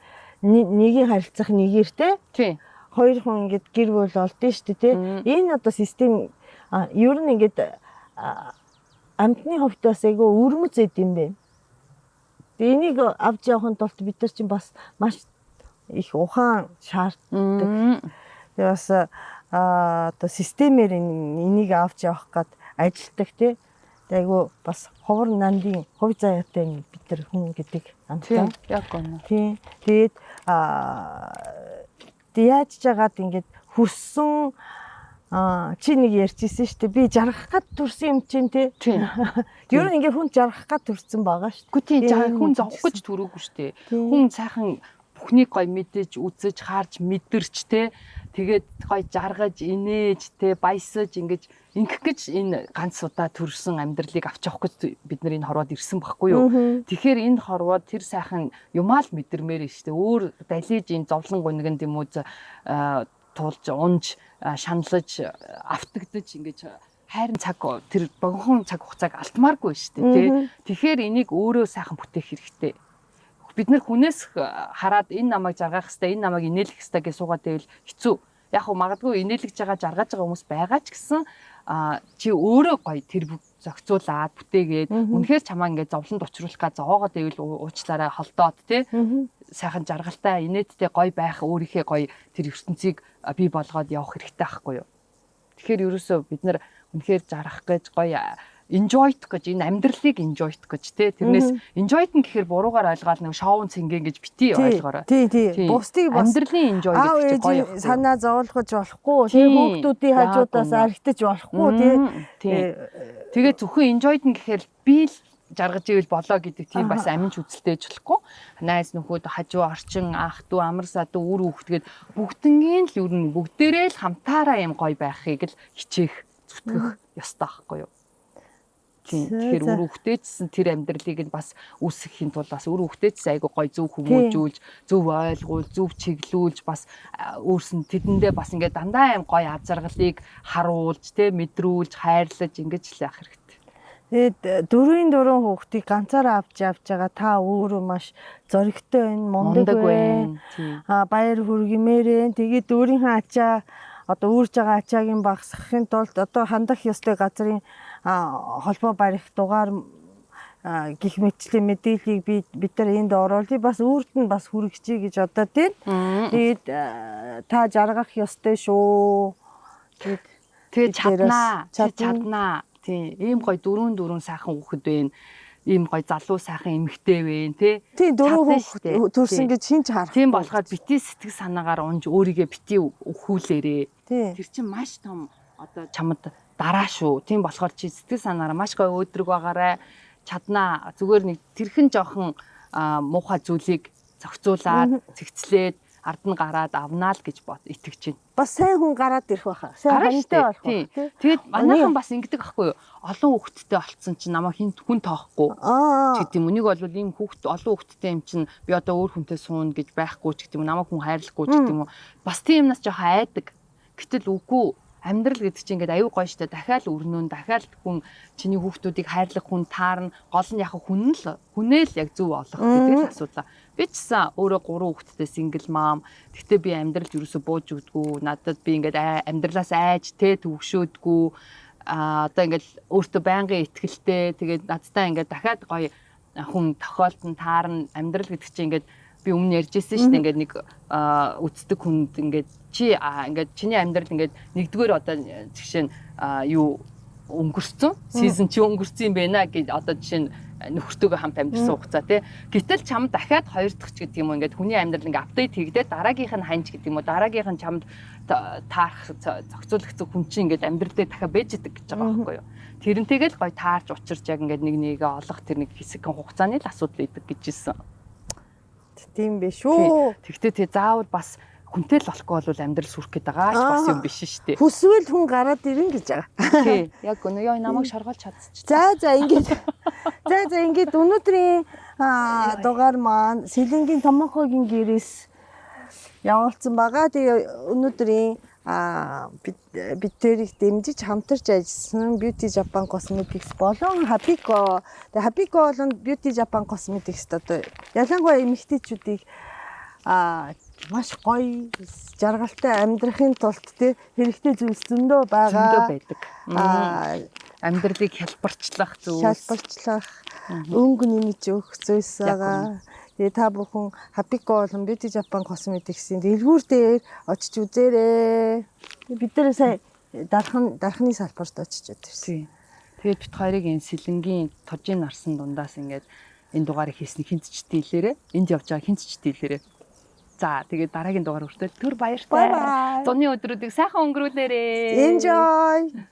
нэгийг харилцах нэгээр тий. Тий. Хоёр хүн ингээд гэр бүл олдсон шүү дээ тий. Энэ одоо систем ер нь ингээд амьтны хувьд бас айгүй өвөрмөц эд юм байна. Тэгээ энийг авч явахын тулд бид нар чинь бас маш их ухаан шаарддаг. Тэгээ бас одоо системээр энийг авч явах гад ажилтдаг тий. Тэгээ айгүй бас ховор нандин хувь заяатай бид нар хүн гэдэг амтан. Яг үнэ. Тий. Тэгээд яаж жагаад ингээд хүссэн чи нэг ярьжсэн шүү дээ. Би жаргах гад төрсэн юм чинь тий. Ер нь ингээ хүн жаргах гад төрсэн байгаа шүү дээ. Үгүй тий, хүн зовх гэж төрөөгүй шүү дээ. Хүн сайхан бүхнийг гой мэдэж, үзэж, харж, мэдэрч тий. Тэгээд гой жаргаж, инээж тий, баясаж ингэж ингэх гэж энэ ганц удаа төрсэн амьдралыг авч явах гэж бид нар энэ хорвоод ирсэн баггүй юу? Тэгэхээр энэ хорвоод тэр сайхан юмаа л мэдэрмээр шүү дээ. Өөр далиж энэ зовлон гунигэнд юм уу туулж, унж, шаналж, автагдаж ингэж хайрын цаг тэр богинохон цаг хугацааг алдмааргүй шүү дээ тий. Тэгэхээр энийг өөрөө сайхан бүтээх хэрэгтэй. Бид нар хүнээс хараад энэ намайг жаргах хэвээр, энэ намайг инээлэх хэвээр гэж суугаад байвал хэцүү. Яг хөө магадгүй инээлгэж байгаа, жаргаж байгаа хүмүүс байгаа ч гэсэн чи өөрөө гоё тэр зохицуулаад бүтээгээд үнэхээр чамаа ингээд зовлонд учруулах га зовоогоод байвал уучлаарай холдоод тий. Сайхан жаргалтай, инээдтэй гоё байх, өөрийнхөө гоё тэр ертөнцийг бий болгоод явах хэрэгтэй байхгүй юу? Тэгэхээр ерөөсөө бид нар үнэхээр жаргах гэж гоё enjoy гэж энэ амьдралыг enjoy гэж тий. Тэрнээс enjoy нь гэхээр буруугаар ойлгоод нэг шоун цэнген гэж бити ойлгоорой. Тий, тий. Бусдыг бас амьдралын enjoy гэдэг чинь гоё. Санаа зовлохож болохгүй. Тий, хүүхдүүдийн хажуудаас архитаж болохгүй тий. Тий. Тэгээ зөвхөн enjoy нь гэхээр би л жаргаж ивэл болоо гэдэг тийм бас аминч үзэлтэй болохгүй. Найз нөхөд, хажуу орчин, ах дүү, амар садуу, үр хүүхдгээд бүгднгийн л ер нь бүгдээрээ л хамтаараа юм гоё байхыг л хичээх, зүтгэх ёстой байхгүй юу? Тэгэхээр үр хүүхдээчсэн тэр амьдралыг нь бас үүсгэхийн тулд бас үр хүүхдээчсэн айгу гоё зөв хүмүүжүүлж, зөв ойлгуул, зөв чиглүүлж бас өөрсөн тэдэндээ бас ингээд дандаа юм гоё ад жаргалыг харуулж, тэ мэдрүүлж, хайрлаж ингэж л явах хэрэгтэй. Тэгээд 4-4 хүүхдийг ганцаараа авч явж байгаа та өөрөө маш зоригтой байна, мундаг байна. Баяр хүргэмээр байна. Тэгээд өөрийнхөө ачаа одоо үүрж байгаа ачаагийн багасгахын тулд одоо хандах ёстой газрын холбоо барих дугаар гих мэтчлийн мэдээллийг бид нар энд оруулъя. Бас үүрд нь бас хүргэжээ гэж одоо тийм. Тэгээд та жаргах ёстой шүү. Тэгээд чаднаа. Чаднаа. Тийм. Ийм гоё дөрөв дөрвөн сайхан хүүхэд байна. Ийм гоё залуу сайхан эмэгтэй байна тий. Тийм, дөрөв Чадна штэ. хүүхэд төрсөн Тийм. гэж хин ч харах. Тийм болохоор бити сэтгэл санаагаар унж өөрийгөө бити өхүүлээрээ. Тийм. Тэр чинь маш том одоо чамд дараа шүү. Тийм болохоор чи сэтгэл санаараа маш гоё өөдрөг байгаарай. Чаднаа. Зүгээр нэг тэрхэн жоохон муухай зүйлийг зохицуулаад, цэгцлээд ард нь гараад авнаа л гэж бод итгэж байна. Бас сайн хүн гараад ирэх байхаа. Сайн Гарна хантай штэ. болох Тийм. байх тий. Тэгээд манайхан бас ингэдэг аахгүй юу? Олон хүүхэдтэй болцсон чинь намайг хин хүн тоохгүй ч гэдэг юм. Үнийг бол ийм хүүхэд олон хүүхэдтэй юм чинь би одоо өөр хүнтэй сууна гэж байхгүй ч гэдэг юм. Намайг хүн хайрлахгүй ч гэдэг юм уу. Бас тийм юмнаас жоохон айдаг. Гэтэл үгүй, амьдрал гэдэг чинь ингээд аюу гоё штэ. Дахиад өрнөн, дахиад хүн чиний хүүхдүүдийг хайрлах хүн таарна. Гол нь яг хүн л хүнээ л яг зөв олох гэдэг л асуудал. Би ч гэсэн өөрөө гурван хүүхэдтэй single mom. Гэхдээ би амьдралд юусоо бууж өгдгүү. Надад би ингээд амьдралаас айж тэ төвшөөдгүү. Одоо ингээд өөртөө байнгын итгэлтэй. Тэгээд надтай ингээд дахиад гоё хүн тохиолдсон таарна. Амьдрал гэдэг чинь ингээд би өмнө ярьж ирсэн шүү дээ, ингээд нэг үздэг хүнд ингээд чи ингээд чиний амьдрал ингээд нэгдүгээр одоо жишээ нь юу өнгөрцөн season чи өнгөрцөн юм байна гэж, одоо жишээ нь нөхөртөөгөө хамт амьдарсан хугацаа тий. Гэтэл чам дахиад хоёр дахь ч гэдэг юм уу, ингээд хүний амьдрал ингээд update хийгдээд дараагийнх нь ханч гэдэг юм уу, дараагийнх нь чамд таарах зохицуулагдсан хүн чинь ингээд амьдрал дээр дахиад байж идэг гэж байгаа байхгүй юу. Тэрнтэйгээ л гоё таарч учирч яг ингээд нэг нэгээ олох тэр нэг хэсэгхэн хугацааны л асуудал идэг гэж хэлсэн. Тийм биш үү? Тэгтээ тий, заавал бас хүнтэй л болохгүй бол амьдрал сүрэх гээд байгаа ч бас юм биш шүү дээ. Хүсвэл хүн гараад ирнэ гэж байгаа. Тий. Яг өнөө ёо намайг шоргоолж чадчих. За ингээд. За ингээд өнөөдрийн дугаар маань Сэлэнгийн Томохогийн гэрээс явуулсан байгаа. Тэгээ өнөөдрийн бид бид тэрийг дэмжиж хамтарч ажилласан Beauty Japan Cosmetics болон Habico. Тэгээ Habico болон Beauty Japan Cosmetics одоо ялангуяа эмэгтэйчүүдийг маш гоё жаргалтай амьдрахын тулд тий хэрэгтэй зүйлс зөндөө байгаа. Зөндөө байдаг. Амьдралыг хялбарчлах зүйлс. Хялбарчлах, өнгө нэмж өгөх зүйлс байгаа. Тэгээ та бүхэн Habico болон Beauty Japan Cosmetics-ийн дэлгүүр дээр очиж үзээрэй. Бид нэр сая дархны салбарт очиж үзсэн. Тэгээд бит хоёрыг энэ Сэлэнгийн Тожийн нарсан дундаас ингээд энэ дугаарыг хийсэн хинт ч дийлээрэ. Энд явж байгаа хинт ч дийлээрэ. За тэгээд дараагийн дугаар хүртэл түр баяртай. Bye bye. Зуны өдрүүдийг сайхан өнгөрүүлээрэй. Enjoy.